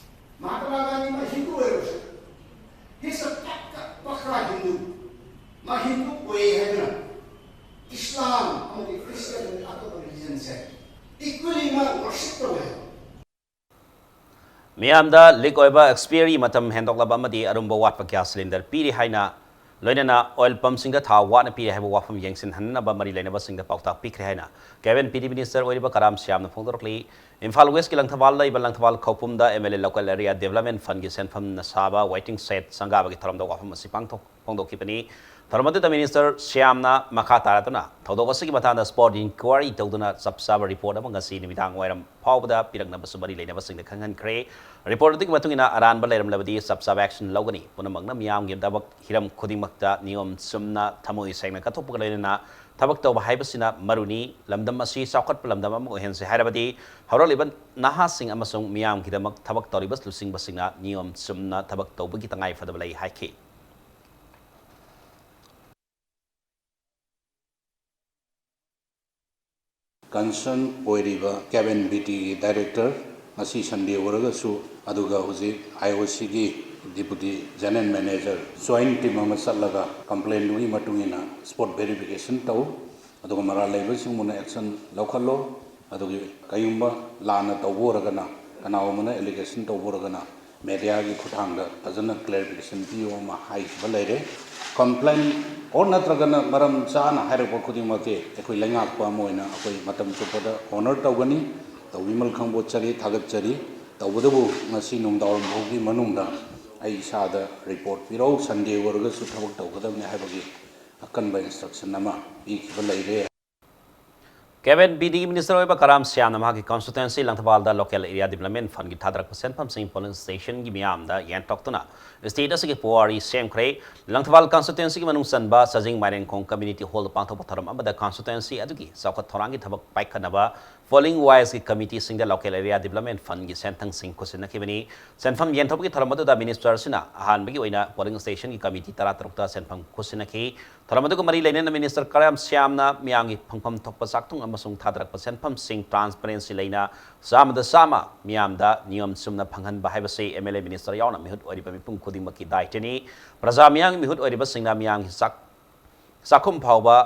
ꯃꯍꯥꯇꯃꯥ ꯒꯥꯟꯙꯤ ꯃꯥ ꯍꯤꯟꯗꯨ ꯑꯣꯏꯔꯁꯨ, he's a pakka, pakka Hindu. ꯃꯥ ꯍꯤꯟꯗꯨ ꯑꯣꯏ ꯍꯥꯏꯗꯨꯅ ꯏꯁꯂꯥꯝ ꯑꯃꯗꯤ ꯈ꯭ꯔꯤꯁꯇꯤꯌꯟ ꯑꯃꯗꯤ ꯑꯇꯣꯞꯄ religion ꯁꯦ equally ꯃꯥ worship ꯇꯧꯋꯦ꯫ ꯃꯤꯌꯥꯝꯗ ꯂꯤꯛ ꯑꯣꯏꯕ, expiry ꯃꯇꯝ ꯍꯦꯟꯗꯣꯛꯂꯕ ꯑꯃꯗꯤ ꯑꯔꯨꯝꯕ ꯋꯥꯠꯄ ꯒ꯭ꯌꯥꯁ ꯁꯤꯂꯤꯟꯗꯔ ꯄꯤꯔꯤ ꯍꯥꯏꯅ, ꯂꯣꯏꯅꯅ ꯑꯣꯏꯜ ꯄꯝꯁꯤꯡꯗ ꯊꯥꯎ ꯋꯥꯠꯅ ꯄꯤꯔꯤ ꯍꯥꯏꯕ ꯋꯥꯐꯝ ꯌꯦꯡꯁꯤꯟꯍꯟꯅꯕ ꯃꯔꯤ ꯂꯩꯅꯕꯁꯤꯡꯗ ꯄꯥꯎꯇꯥꯛ ꯄꯤꯈ꯭ꯔꯦ ꯍꯥꯏꯅ ꯀꯦꯕꯤꯟ ꯄꯤ ꯗꯤ ꯃꯤꯅꯤꯁꯇꯔ ꯑꯣꯏꯔꯤꯕ ꯀꯔꯥꯝ ꯁ꯭ꯌꯥꯝꯅ ꯐꯣꯡꯗꯣꯔꯛꯂꯤ꯫ ꯏꯝꯐꯥꯜ ꯋꯦꯁꯀꯤ ꯂꯪꯊꯕꯥꯜꯗ ꯂꯩꯕ ꯂꯪꯊꯕꯥꯜ ꯈꯧꯄꯨꯝꯗ M L A local area development ꯐꯟꯒꯤ ꯁꯦꯟꯐꯝꯅ ꯁꯥꯕ ꯋꯦꯇꯤꯡ ꯁꯦꯗ ꯁꯪꯒꯥꯕꯒꯤ ꯊꯧꯔꯝꯗ ꯋꯥꯐꯝ ꯑꯁꯤ ꯄꯥꯡꯊꯣꯛ ꯐꯣꯡꯗꯣꯛꯈꯤꯕꯅꯤ꯫ ꯊꯧꯔꯝ ꯑꯗꯨꯗ ꯃꯤꯅꯤꯁꯇꯔ ꯁ꯭ꯌꯥꯝꯅ ꯃꯈꯥ ꯇꯥꯔꯗꯨꯅ ꯊꯧꯗꯣꯛ ꯑꯁꯤꯒꯤ ꯃꯇꯥꯡꯗ spot inquiry ꯇꯧꯗꯨꯅ ꯆꯞ ꯆꯥꯕ ꯔꯤꯄꯣꯔꯠ ꯑꯃ ꯉꯁꯤ ꯅꯨꯃꯤꯗꯥꯡ ꯋꯥꯏꯔꯝ ꯐꯥꯎꯕꯗ ꯄꯤꯔꯛꯅꯕꯁꯨ ꯃꯔꯤ ꯂꯩꯅꯕꯁꯤꯡꯗ ꯈꯪꯍꯟꯈ꯭ꯔꯦ꯫ ꯔꯤꯄꯣꯔꯠ ꯑꯗꯨꯒꯤ ꯃꯇꯨꯡ ꯏꯟꯅ ꯑꯔꯥꯟꯕ ꯂꯩꯔꯝꯂꯕꯗꯤ ꯆꯞ ꯆꯥꯕ action ꯂꯧꯒꯅꯤ꯫ ꯄꯨꯝꯅꯃꯛꯅ ꯃꯤꯌꯥꯝꯒꯤꯗꯃꯛ ꯍꯤꯔꯝ ꯈꯨꯗꯤꯡꯃꯛꯇ ꯅꯤꯌꯣꯝ ꯆꯨꯝꯅ ꯊꯃꯣꯏ ꯁꯦꯡꯅ ꯀꯠꯊꯣꯛꯄꯒ ꯂꯣꯏꯅꯅ ꯊꯕꯛ ꯇꯧꯕ ꯍꯥꯏꯕꯁꯤꯅ ꯃꯔꯨꯅꯤ꯫ ꯂꯝꯗꯝ ꯑꯁꯤ ꯆꯥꯎꯈꯠꯄ ꯂꯝꯗꯝ ꯑꯃ ꯑꯣꯏꯍꯟꯁꯤ ꯍꯥꯏꯔꯕꯗꯤ ꯍꯧꯔꯛꯂꯤꯕ ꯅꯍꯥꯁꯤꯡ ꯑꯃꯁꯨꯡ ꯃꯤꯌꯥꯝꯒꯤꯗꯃꯛ ꯊꯕꯛ ꯇꯧꯔꯤꯕ ꯂꯨꯆꯤꯡꯕꯁꯤꯡꯅ ꯅꯤꯌꯣꯝ ꯆꯨꯝꯅ ꯊꯕꯛ ꯇꯧꯕꯒꯤ ꯇꯉꯥꯏ ꯐꯗꯕ ꯂꯩ ꯍꯥꯏꯈꯤ꯫ ꯀꯟꯁꯔꯟ ꯑꯣꯏꯔꯤꯕ ꯀꯦꯕꯤꯟ ꯕꯤꯇꯤꯒꯤ ꯗꯥꯏꯔꯦꯛꯇꯔ, ꯉꯁꯤ ꯁꯟꯗꯦ ꯑꯣꯏꯔꯒꯁꯨ, ꯑꯗꯨꯒ ꯍꯧꯖꯤꯛ ꯑꯥꯏ ꯑꯣ ꯁꯤꯒꯤ deputy general manager, join team ꯑꯃ ꯆꯠꯂꯒ ꯀꯝꯄ꯭ꯂꯦꯟꯗꯨꯒꯤ ꯃꯇꯨꯡ ꯏꯟꯅ ꯁ꯭ꯄꯣꯠ ꯚꯦꯔꯤꯐꯤꯀꯦꯁꯟ ꯇꯧ, ꯑꯗꯨꯒ ꯃꯔꯥꯜ ꯂꯩꯕꯁꯤꯡꯕꯨꯅ ꯑꯦꯛꯁꯟ ꯂꯧꯈꯠꯂꯣ꯫ ꯑꯗꯨꯒꯤ ꯀꯔꯤꯒꯨꯝꯕ ꯂꯥꯟꯅ ꯇꯧꯕ ꯑꯣꯏꯔꯒꯅ, ꯀꯅꯥꯒꯨꯝꯕꯅ ꯑꯦꯂꯤꯒꯦꯁꯟ ꯇꯧꯕ ꯑꯣꯏꯔꯒꯅ, ꯃꯦꯗꯤꯌꯥꯒꯤ ꯈꯨꯠꯊꯥꯡꯗ ꯐꯖꯅ ꯀ꯭ꯂꯦꯔꯤꯐꯤꯀꯦꯁꯟ ꯄꯤꯌꯨ ꯑꯃ ꯍꯥꯏꯈꯤꯕ ꯂꯩꯔꯦ꯫ ꯀꯝꯄ꯭ꯂꯦꯟ ꯑꯣꯔ ꯅꯠꯇ꯭ꯔꯒꯅ ꯃꯔꯝ ꯆꯥꯅ ꯍꯥꯏꯔꯛꯄ ꯈꯨꯗꯤꯡꯃꯛꯇꯤ ꯑꯩꯈꯣꯏ ꯂꯩꯉꯥꯛꯄ ꯑꯃ ꯑꯣꯏꯅ ꯑꯩꯈꯣꯏ ꯃꯇꯝ ꯆꯨꯞꯄꯗ ꯑꯣꯅꯔ ꯇꯧꯒꯅꯤ꯫ ꯇꯧꯕꯤꯃꯜ ꯈꯪꯕꯣꯠꯆꯔꯤ, ꯊꯥꯒꯠꯆꯔꯤ꯫ ꯇꯧꯕꯇꯕꯨ ꯉꯁꯤ ꯅꯨꯡꯗꯥꯡꯋꯥꯏꯔꯝ ꯐꯥꯎꯒꯤ ꯃꯅꯨꯡꯗ ꯑꯩ ꯏꯁꯥꯗ ꯔꯤꯄꯣꯔꯠ ꯄꯤꯔꯛꯎ, ꯁꯟꯗꯦ ꯑꯣꯏꯔꯒꯁꯨ ꯊꯕꯛ ꯇꯧꯒꯗꯕꯅꯤ ꯍꯥꯏꯕꯒꯤ ꯑꯀꯟꯕ ꯏꯟꯁꯇ꯭ꯔꯛꯁꯟ ꯑꯃ ꯄꯤꯈꯤꯕ ꯂꯩꯔꯦ꯫ ꯀꯦꯕꯤꯟ ꯕꯤꯗꯤꯒꯤ ꯃꯤꯅꯤꯁꯇꯔ ꯑꯣꯏꯕ ꯀꯔꯥꯝ ꯁ꯭ꯌꯥꯝꯅ ꯃꯍꯥꯛꯀꯤ ꯀꯟꯁꯇꯤꯇ꯭ꯋꯦꯟꯁꯤ ꯂꯪꯊꯕꯥꯜꯗ ꯂꯣꯀꯦꯜ ꯑꯦꯔꯤꯌꯥ ꯗꯤꯕꯂꯞꯃꯦꯟ ꯐꯟꯒꯤ ꯊꯥꯗꯔꯛꯄ ꯁꯦꯟꯐꯝꯁꯤꯡ ꯄꯣꯂꯤꯡ ꯁ꯭ꯇꯦꯁꯟꯒꯤ ꯃꯤꯌꯥꯝꯗ ꯌꯦꯟꯊꯣꯛꯇꯨꯅ ꯁ꯭ꯇꯦꯠ ꯑꯁꯤꯒꯤ ꯄꯨꯋꯥꯔꯤ ꯁꯦꯝꯈ꯭ꯔꯦ꯫ ꯂꯪꯊꯕꯥꯜ ꯀꯟꯁꯇꯤꯇ꯭ꯋꯦꯟꯁꯤꯒꯤ ꯃꯅꯨꯡ ꯆꯟꯕ ꯆꯥꯖꯤꯡ ꯃꯥꯏꯔꯦꯟꯈꯣꯡ ꯀꯝꯃ꯭ꯌꯨꯅꯤꯇꯤ ꯍꯣꯜꯗ ꯄꯥꯡꯊꯣꯛꯄ ꯊꯧꯔꯝ ꯑꯃꯗ ꯀꯟꯁꯇꯤꯇ꯭ꯋꯦꯟꯁꯤ ꯑꯗꯨꯒꯤ ꯆꯥꯎꯈꯠ ꯊꯧꯔꯥꯡꯒꯤ ꯊꯕꯛ ꯄꯥꯏꯈꯠꯅꯕ ꯄꯣꯂꯤꯡ ꯋꯥꯏꯁꯀꯤ ꯀꯝꯃꯤꯇꯤꯁꯤꯡꯗ ꯂꯣꯀꯦꯜ ꯑꯦꯔꯤꯌꯥ ꯗꯤꯕꯂꯞꯃꯦꯟ ꯐꯟꯒꯤ ꯁꯦꯟꯊꯪꯁꯤꯡ ꯈꯨꯠꯁꯤꯟꯅꯈꯤꯕꯅꯤ꯫ ꯁꯦꯟꯐꯝ ꯌꯦꯟꯊꯣꯛꯄꯒꯤ ꯊꯧꯔꯝ ꯑꯗꯨꯗ ꯃꯤꯅꯤꯁꯇꯔꯁꯤꯅ ꯑꯍꯥꯟꯕꯒꯤ ꯑꯣꯏꯅ ꯄꯣꯂꯤꯡ ꯁ꯭ꯇꯦꯁꯟꯒꯤ ꯀꯝꯃꯤꯇꯤ ꯇꯔꯥꯇꯔꯨꯛꯇ ꯁꯦꯟꯐꯝ ꯈꯨꯠꯁꯤꯟꯅꯈꯤ꯫ ꯊꯧꯔꯝ ꯑꯗꯨꯒ ꯃꯔꯤ ꯂꯩꯅꯅ ꯃꯤꯅꯤꯁꯇꯔ ꯀꯔꯥꯝ ꯁ꯭ꯌꯥꯝꯅ ꯃꯤꯌꯥꯝꯒꯤ ꯐꯪꯐꯝ ꯊꯣꯛꯄ ꯆꯥꯛꯊꯨꯡ ꯑꯃꯁꯨꯡ ꯊꯥꯗꯔꯛꯄ ꯁꯦꯟꯐꯝꯁꯤꯡ ꯇ꯭ꯔꯥꯟꯁꯄꯔꯦꯟꯁꯤ ꯂꯩꯅ ꯆꯥꯝꯃꯗ ꯆꯥꯝꯃ ꯃꯤꯌꯥꯝꯗ ꯅꯤꯌꯣꯝ ꯆꯨꯝꯅ ꯐꯪꯍꯟꯕ ꯍꯥꯏꯕꯁꯤ ꯑꯦꯝ ꯑꯦꯜ ꯑꯦ, ꯃꯤꯅꯤꯁꯇꯔ ꯌꯥꯎꯅ ꯃꯤꯍꯨꯠ ꯑꯣꯏꯔꯤꯕ ꯃꯤꯄꯨꯝ ꯈꯨꯗꯤꯡꯃꯛꯀꯤ ꯗꯥꯏꯇ꯭ꯌꯅꯤ꯫ ꯄ꯭ꯔꯖꯥ ꯃꯤꯌꯥꯝꯒꯤ ꯃꯤꯍꯨꯠ ꯑꯣꯏꯔꯤꯕꯁꯤꯡꯅ ꯃꯤꯌꯥꯝꯒꯤ ꯆꯥꯛ ꯆꯥꯛꯈꯨꯝ ꯐꯥꯎꯕ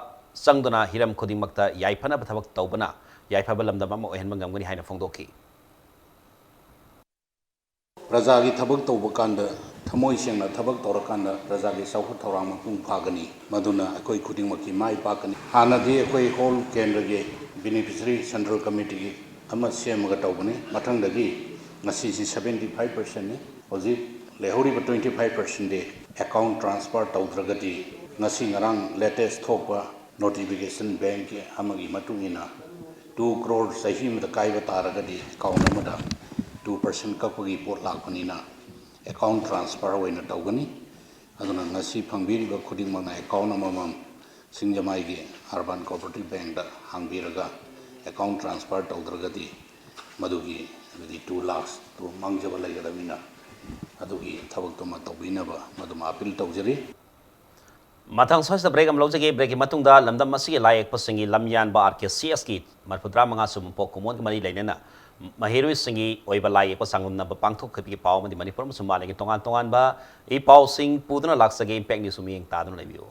ꯆꯪꯗꯨꯅ ꯍꯤꯔꯝ ꯈꯨꯗꯤꯡꯃꯛꯇ ꯌꯥꯏꯐꯅꯕ ꯊꯕꯛ ꯇꯧꯕꯅ ꯌꯥꯏꯐꯕ ꯂꯝꯗꯝ ꯑꯃ ꯑꯣꯏꯍꯟꯕ ꯉꯝꯒꯅꯤ ꯍꯥꯏꯅ ꯐꯣꯡꯗꯣꯛꯈꯤ꯫ ꯄ꯭ꯔꯖꯥꯒꯤ ꯊꯕꯛ ꯇꯧꯕ ꯀꯥꯟꯗ, ꯊꯃꯣꯏ ꯁꯦꯡꯅ ꯊꯕꯛ ꯇꯧꯔꯀꯥꯟꯗ ꯄ꯭ꯔꯖꯥꯒꯤ ꯆꯥꯎꯈꯠ ꯊꯧꯔꯥꯡ ꯃꯄꯨꯡ ꯐꯥꯒꯅꯤ꯫ ꯃꯗꯨꯅ ꯑꯩꯈꯣꯏ ꯈꯨꯗꯤꯡꯃꯛꯀꯤ ꯃꯥꯏ ꯄꯥꯛꯀꯅꯤ꯫ ꯍꯥꯟꯅꯗꯤ ꯑꯩꯈꯣꯏ ꯍꯣꯜ ꯀꯦꯟꯗ꯭ꯔꯒꯤ ꯕꯦꯅꯤꯐꯤꯁꯔꯤ ꯁꯦꯟꯇ꯭ꯔꯦꯜ ꯀꯝꯃꯤꯇꯤꯒꯤ ꯑꯃ ꯁꯦꯝꯃꯒ ꯇꯧꯕꯅꯤ꯫ ꯃꯊꯪꯗꯒꯤ ꯉꯁꯤꯁꯤ seventy five percent ꯅꯤ꯫ ꯍꯧꯖꯤꯛ ꯂꯩꯍꯧꯔꯤꯕ twenty five percent ꯗꯤ ꯑꯦꯀꯥꯎꯟ ꯇ꯭ꯔꯥꯟꯁꯐꯔ ꯇꯧꯗ꯭ꯔꯒꯗꯤ, ꯉꯁꯤ ꯉꯔꯥꯡ ꯂꯦꯇꯦꯁ ꯊꯣꯛꯄ ꯅꯣꯇꯤꯐꯤꯀꯦꯁꯟ ꯕꯦꯡꯛꯀꯤ ꯑꯃꯒꯤ ꯃꯇꯨꯡ ꯏꯟꯅ, two crore ꯆꯍꯤ ꯑꯃꯗ ꯀꯥꯏꯕ ꯇꯥꯔꯒꯗꯤ ꯑꯦꯀꯥꯎꯟ ꯑꯃꯗ two percent ꯀꯛꯄꯒꯤ ꯄꯣꯠ ꯂꯥꯛꯄꯅꯤꯅ, ꯑꯦꯀꯥꯎꯟ ꯇ꯭ꯔꯥꯟꯁꯐꯔ ꯑꯣꯏꯅ ꯇꯧꯒꯅꯤ꯫ ꯑꯗꯨꯅ ꯉꯁꯤ ꯐꯪꯕꯤꯔꯤꯕ ꯈꯨꯗꯤꯡꯃꯛꯅ ꯑꯦꯀꯥꯎꯟ ꯑꯃꯃꯝ ꯁꯤꯡꯖꯃꯩꯒꯤ ꯑꯔꯕꯥꯟ ꯀꯣꯑꯣꯄꯔꯦꯇꯤꯚ ꯕꯦꯡꯛꯇ ꯍꯥꯡꯕꯤꯔꯒ, ꯑꯦꯀꯥꯎꯟ ꯇ꯭ꯔꯥꯟꯁꯐꯔ ꯇꯧꯗ꯭ꯔꯒꯗꯤ ꯃꯗꯨꯒꯤ, ꯍꯥꯏꯕꯗꯤ, two lakhs ꯇꯨ ꯃꯥꯡꯖꯕ ꯂꯩꯒꯗꯕꯅꯤꯅ, ꯑꯗꯨꯒꯤ ꯊꯕꯛꯇꯨꯃ ꯇꯧꯕꯤꯅꯕ ꯃꯗꯨꯃ ꯑꯥꯄꯤꯜ ꯇꯧꯖꯔꯤ꯫ ꯃꯊꯪ ꯁ꯭ꯋꯥꯏꯁꯤꯗ ꯕ꯭ꯔꯦꯛ ꯑꯃ ꯂꯧꯖꯒꯦ꯫ ꯕ꯭ꯔꯦꯛꯀꯤ ꯃꯇꯨꯡꯗ ꯂꯝꯗꯝ ꯑꯁꯤꯒꯤ ꯂꯥꯏ ꯌꯦꯛꯄꯁꯤꯡꯒꯤ ꯂꯝꯌꯥꯟꯕ ꯑꯥꯔ ꯀꯦ ꯁꯤ ꯑꯦꯁꯀꯤ ꯃꯔꯤꯐꯨꯇꯔꯥ ꯃꯉꯥ ꯁꯨꯕ ꯄꯣꯛ ꯀꯨꯝꯑꯣꯟꯒ ꯃꯔꯤ ꯂꯩꯅꯅ ꯃꯍꯩꯔꯣꯏꯁꯤꯡꯒꯤ ꯑꯣꯏꯕ ꯂꯥꯏ ꯌꯦꯛꯄ ꯆꯥꯡꯗꯝꯅꯕ ꯄꯥꯡꯊꯣꯛꯈꯤꯕꯒꯤ ꯄꯥꯎ ꯑꯃꯗꯤ ꯃꯅꯤꯄꯨꯔ ꯑꯃꯁꯨꯡ ꯃꯥꯂꯦꯝꯒꯤ ꯇꯣꯉꯥꯟ ꯇꯣꯉꯥꯟꯕ ꯏ ꯄꯥꯎꯁꯤꯡ ꯄꯨꯗꯨꯅ ꯂꯥꯛꯆꯒꯦ꯫ ꯏꯝꯄꯦꯛ ꯅ꯭ꯌꯨꯁ ꯃꯤꯠꯌꯦꯡ ꯇꯥꯗꯨꯅ ꯂꯩꯕꯤꯌꯨ꯫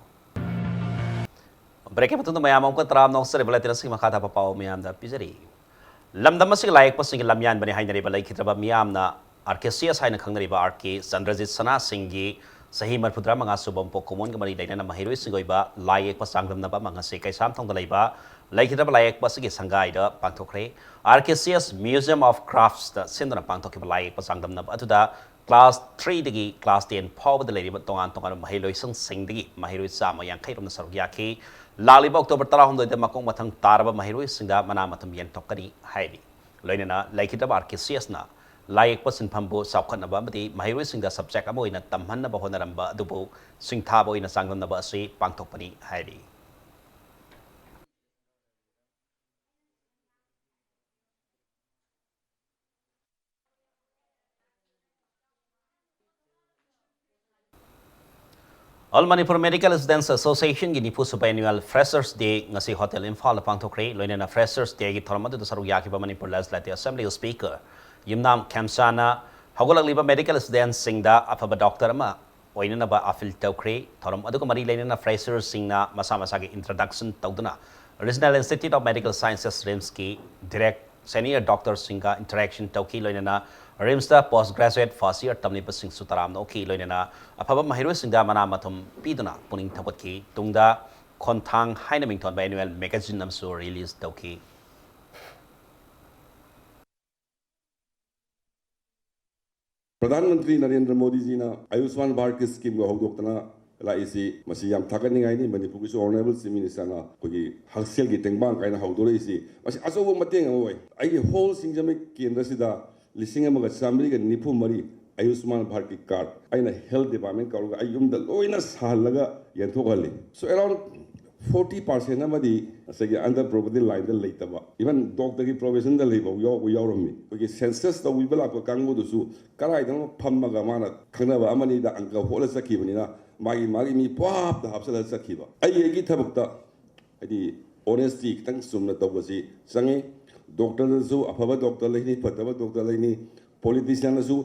ꯕ꯭ꯔꯦꯛꯀꯤ ꯃꯇꯨꯡꯗ ꯃꯌꯥꯝ ꯑꯃꯨꯛꯀ ꯇꯔꯥꯝꯅ ꯑꯣꯛꯆꯔꯤꯕ ꯂꯩꯇꯦꯡꯁꯤꯡ ꯃꯈꯥ ꯇꯥꯕ ꯄꯥꯎ ꯃꯌꯥꯝꯗ ꯄꯤꯖꯔꯤ꯫ ꯂꯝꯗꯝ ꯑꯁꯤꯒꯤ ꯂꯥꯏ ꯌꯦꯛꯄꯁꯤꯡꯒꯤ ꯂꯝꯌꯥꯟꯕꯅꯤ ꯍꯥꯏꯅꯔꯤꯕ ꯂꯩꯈꯤꯗ꯭ꯔꯕ ꯃꯤꯌꯥꯝꯅ ꯑꯥꯔ ꯀꯦ ꯁꯤ ꯑꯦꯁ ꯍꯥꯏꯅ ꯈꯪꯅꯔꯤꯕ ꯑꯥꯔ ꯀꯦ ꯆꯟꯗ꯭ꯔꯖꯤꯠ ꯁꯅꯥꯁꯤꯡꯒꯤ ꯆꯍꯤ ꯃꯔꯤꯐꯨꯇꯔꯥ ꯃꯉꯥ ꯁꯨꯕ ꯄꯣꯛ ꯀꯨꯝꯑꯣꯟꯒ ꯃꯔꯤ ꯂꯩꯅꯅ ꯃꯍꯩꯔꯣꯏꯁꯤꯡꯒꯤ ꯑꯣꯏꯕ ꯂꯥꯏ ꯌꯦꯛꯄ ꯆꯥꯡꯗꯝꯅꯕ ꯑꯃ ꯉꯁꯤ ꯀꯩꯁꯥꯝꯊꯣꯡꯗ ꯂꯩꯕ ꯂꯩꯈꯤꯗ꯭ꯔꯕ ꯂꯥꯏꯌꯦꯛꯄ ꯑꯁꯤꯒꯤ ꯁꯪꯒꯥꯏꯗ ꯄꯥꯡꯊꯣꯛꯈ꯭ꯔꯦ꯫ R K C S Museum of Craftsꯇ ꯁꯤꯟꯗꯨꯅ ꯄꯥꯡꯊꯣꯛꯈꯤꯕ ꯂꯥꯏꯌꯦꯛꯄ ꯆꯥꯡꯗꯝꯅꯕ ꯑꯗꯨꯗ class threeꯗꯒꯤ class ten ꯐꯥꯎꯕꯗ ꯂꯩꯔꯤꯕ ꯇꯣꯉꯥꯟ ꯇꯣꯉꯥꯟꯕ ꯃꯍꯩꯂꯣꯏꯁꯪꯁꯤꯡꯗꯒꯤ ꯃꯍꯩꯔꯣꯏ ꯆꯥꯝꯃ ꯌꯥꯡꯈꯩ ꯔꯣꯝꯅ ꯁꯔꯨꯛ ꯌꯥꯈꯤ꯫ ꯂꯥꯛꯂꯤꯕ October ꯇꯔꯥꯍꯨꯝꯗꯣꯏꯗ ꯃꯀꯣꯛ ꯃꯊꯪ ꯇꯥꯔꯕ ꯃꯍꯩꯔꯣꯏꯁꯤꯡꯗ ꯃꯅꯥ ꯃꯊꯨꯝ ꯌꯦꯟꯊꯣꯛꯀꯅꯤ ꯍꯥꯏꯔꯤ꯫ ꯂꯣꯏꯅꯅ ꯂꯩꯈꯤꯗ꯭ꯔꯕ R K C Sꯅ ꯂꯥꯏꯌꯦꯛꯄ ꯁꯤꯟꯐꯝꯕꯨ ꯆꯥꯎꯈꯠꯅꯕ ꯑꯃꯗꯤ ꯃꯍꯩꯔꯣꯏꯁꯤꯡꯗ subject ꯑꯃ ꯑꯣꯏꯅ ꯇꯝꯍꯟꯅꯕ ꯍꯣꯠꯅꯔꯝꯕ ꯑꯗꯨꯕꯨ ꯁꯤꯡꯊꯥꯕ ꯑꯣꯏꯅ ꯆꯥꯡꯗꯝꯅꯕ ꯑꯁꯤ ꯄꯥꯡꯊꯣꯛꯄꯅꯤ ꯍꯥꯏꯔꯤ꯫ All Manipur Medical Students Associationꯒꯤ ꯅꯤꯐꯨ ꯁꯨꯕ annual Freshers Day ꯉꯁꯤ Hotel ꯏꯝꯐꯥꯜꯗ ꯄꯥꯡꯊꯣꯛꯈ꯭ꯔꯦ꯫ ꯂꯣꯏꯅꯅ Freshers Dayꯒꯤ ꯊꯧꯔꯝ ꯑꯗꯨꯗ ꯁꯔꯨꯛ ꯌꯥꯈꯤꯕ Manipur Legislative Assembly Speaker ꯌꯨꯝꯅꯥꯝ ꯈꯦꯝꯆꯥꯅ ꯍꯧꯒꯠꯂꯛꯂꯤꯕ medical studentꯁꯤꯡꯗ ꯑꯐꯕ doctor ꯑꯃ ꯑꯣꯏꯅꯅꯕ appeal ꯇꯧꯈ꯭ꯔꯦ꯫ ꯊꯧꯔꯝ ꯑꯗꯨꯒ ꯃꯔꯤ ꯂꯩꯅꯅ Freshersꯁꯤꯡꯅ ꯃꯁꯥ ꯃꯁꯥꯒꯤ introduction ꯇꯧꯗꯨꯅ Regional Institute of Medical Sciences, RIMSꯀꯤ direct senior doctorꯁꯤꯡꯒ interaction ꯇꯧꯈꯤ꯫ ꯂꯣꯏꯅꯅ RIMSꯇ post graduate first year ꯇꯝꯂꯤꯕꯁꯤꯡꯁꯨ ꯇꯔꯥꯝꯅ ꯑꯣꯛꯈꯤ꯫ ꯂꯣꯏꯅꯅ ꯑꯐꯕ ꯃꯍꯩꯔꯣꯏꯁꯤꯡꯗ ꯃꯅꯥ ꯃꯊꯨꯝ ꯄꯤꯗꯨꯅ ꯄꯨꯛꯅꯤꯡ ꯊꯧꯒꯠꯈꯤ꯫ ꯇꯨꯡꯗ ꯈꯣꯟꯊꯥꯡ ꯍꯥꯏꯅ ꯃꯤꯡꯊꯣꯟꯕ annual magazine ꯑꯃꯁꯨ release ꯇꯧꯈꯤ꯫ ꯄ꯭ꯔꯙꯥꯟ ꯃꯟꯇ꯭ꯔꯤ ꯅꯔꯦꯟꯗ꯭ꯔ ꯃꯣꯗꯤꯖꯤꯅ ꯑꯌꯨꯁꯃꯥꯟ ꯚꯥꯔꯠꯀꯤ ꯁ꯭ꯀꯤꯝꯒ ꯍꯧꯗꯣꯛꯇꯅ ꯂꯥꯛꯏꯁꯤ, ꯃꯁꯤ ꯌꯥꯝ ꯊꯥꯒꯠꯅꯤꯡꯉꯥꯏꯅꯤ꯫ ꯃꯅꯤꯄꯨꯔꯒꯤꯁꯨ ꯑꯣꯅꯔꯦꯕꯜ ꯆꯤꯐ ꯃꯤꯅꯤꯁꯇꯔꯅ ꯑꯩꯈꯣꯏꯒꯤ ꯍꯛꯁꯦꯜꯒꯤ ꯇꯦꯡꯕꯥꯡ ꯀꯥꯏꯅ ꯍꯧꯗꯣꯔꯛꯏꯁꯤ, ꯃꯁꯤ ꯑꯆꯧꯕ ꯃꯇꯦꯡ ꯑꯃ ꯑꯣꯏ꯫ ꯑꯩꯒꯤ ꯍꯣꯜ ꯁꯤꯡꯖꯃꯩ ꯀꯦꯟꯗ꯭ꯔꯁꯤꯗ ꯂꯤꯁꯤꯡ ꯑꯃꯒ ꯆꯥꯃꯔꯤꯒ ꯅꯤꯐꯨ ꯃꯔꯤ ꯑꯌꯨꯁꯃꯥꯟ ꯚꯥꯔꯠꯀꯤ ꯀꯥꯔꯗ ꯑꯩꯅ ꯍꯦꯜꯊ ꯗꯤꯄꯥꯔꯠꯃꯦꯟ ꯀꯧꯔꯒ ꯑꯩ ꯌꯨꯝꯗ ꯂꯣꯏꯅ ꯁꯥꯍꯜꯂꯒ ꯌꯦꯟꯊꯣꯛꯍꯜꯂꯤ꯫ So around forty percent ꯑꯃꯗꯤ ꯉꯁꯥꯏꯒꯤ under poverty lineꯗ ꯂꯩꯇꯕ, even ꯗꯣꯛꯇꯔꯒꯤ ꯄ꯭ꯔꯣꯐꯦꯁꯟꯗ ꯂꯩꯕ ꯌꯥꯎꯕ ꯌꯥꯎꯔꯝꯃꯤ꯫ ꯑꯩꯈꯣꯏꯒꯤ ꯁꯦꯟꯁꯁ ꯇꯧꯕꯤꯕ ꯂꯥꯛꯄ ꯀꯥꯡꯕꯨꯗꯨꯁꯨ ꯀꯗꯥꯏꯗꯅꯣ ꯐꯝꯃꯒ ꯃꯥꯅ ꯈꯪꯅꯕ ꯑꯃꯅꯤꯗ ꯑꯪꯀ ꯍꯣꯠꯂ ꯆꯠꯈꯤꯕꯅꯤꯅ ꯃꯥꯒꯤ ꯃꯥꯒꯤ ꯃꯤ ꯄꯥꯞꯇ ꯍꯥꯞꯆꯜꯂ ꯆꯠꯈꯤꯕ꯫ ꯑꯩꯒꯤ ꯑꯩꯒꯤ ꯊꯕꯛꯇ ꯍꯥꯏꯗꯤ honesty ꯈꯤꯇꯪ ꯆꯨꯝꯅ ꯇꯧꯕꯁꯤ ꯆꯪꯉꯤ꯫ ꯗꯣꯛꯇꯔꯗꯁꯨ ꯑꯐꯕ ꯗꯣꯛꯇꯔ ꯂꯩꯅꯤ, ꯐꯠꯇꯕ ꯗꯣꯛꯇꯔ ꯂꯩꯅꯤ, ꯄꯣꯂꯤꯇꯤꯁꯤꯌꯥꯟꯗꯁꯨ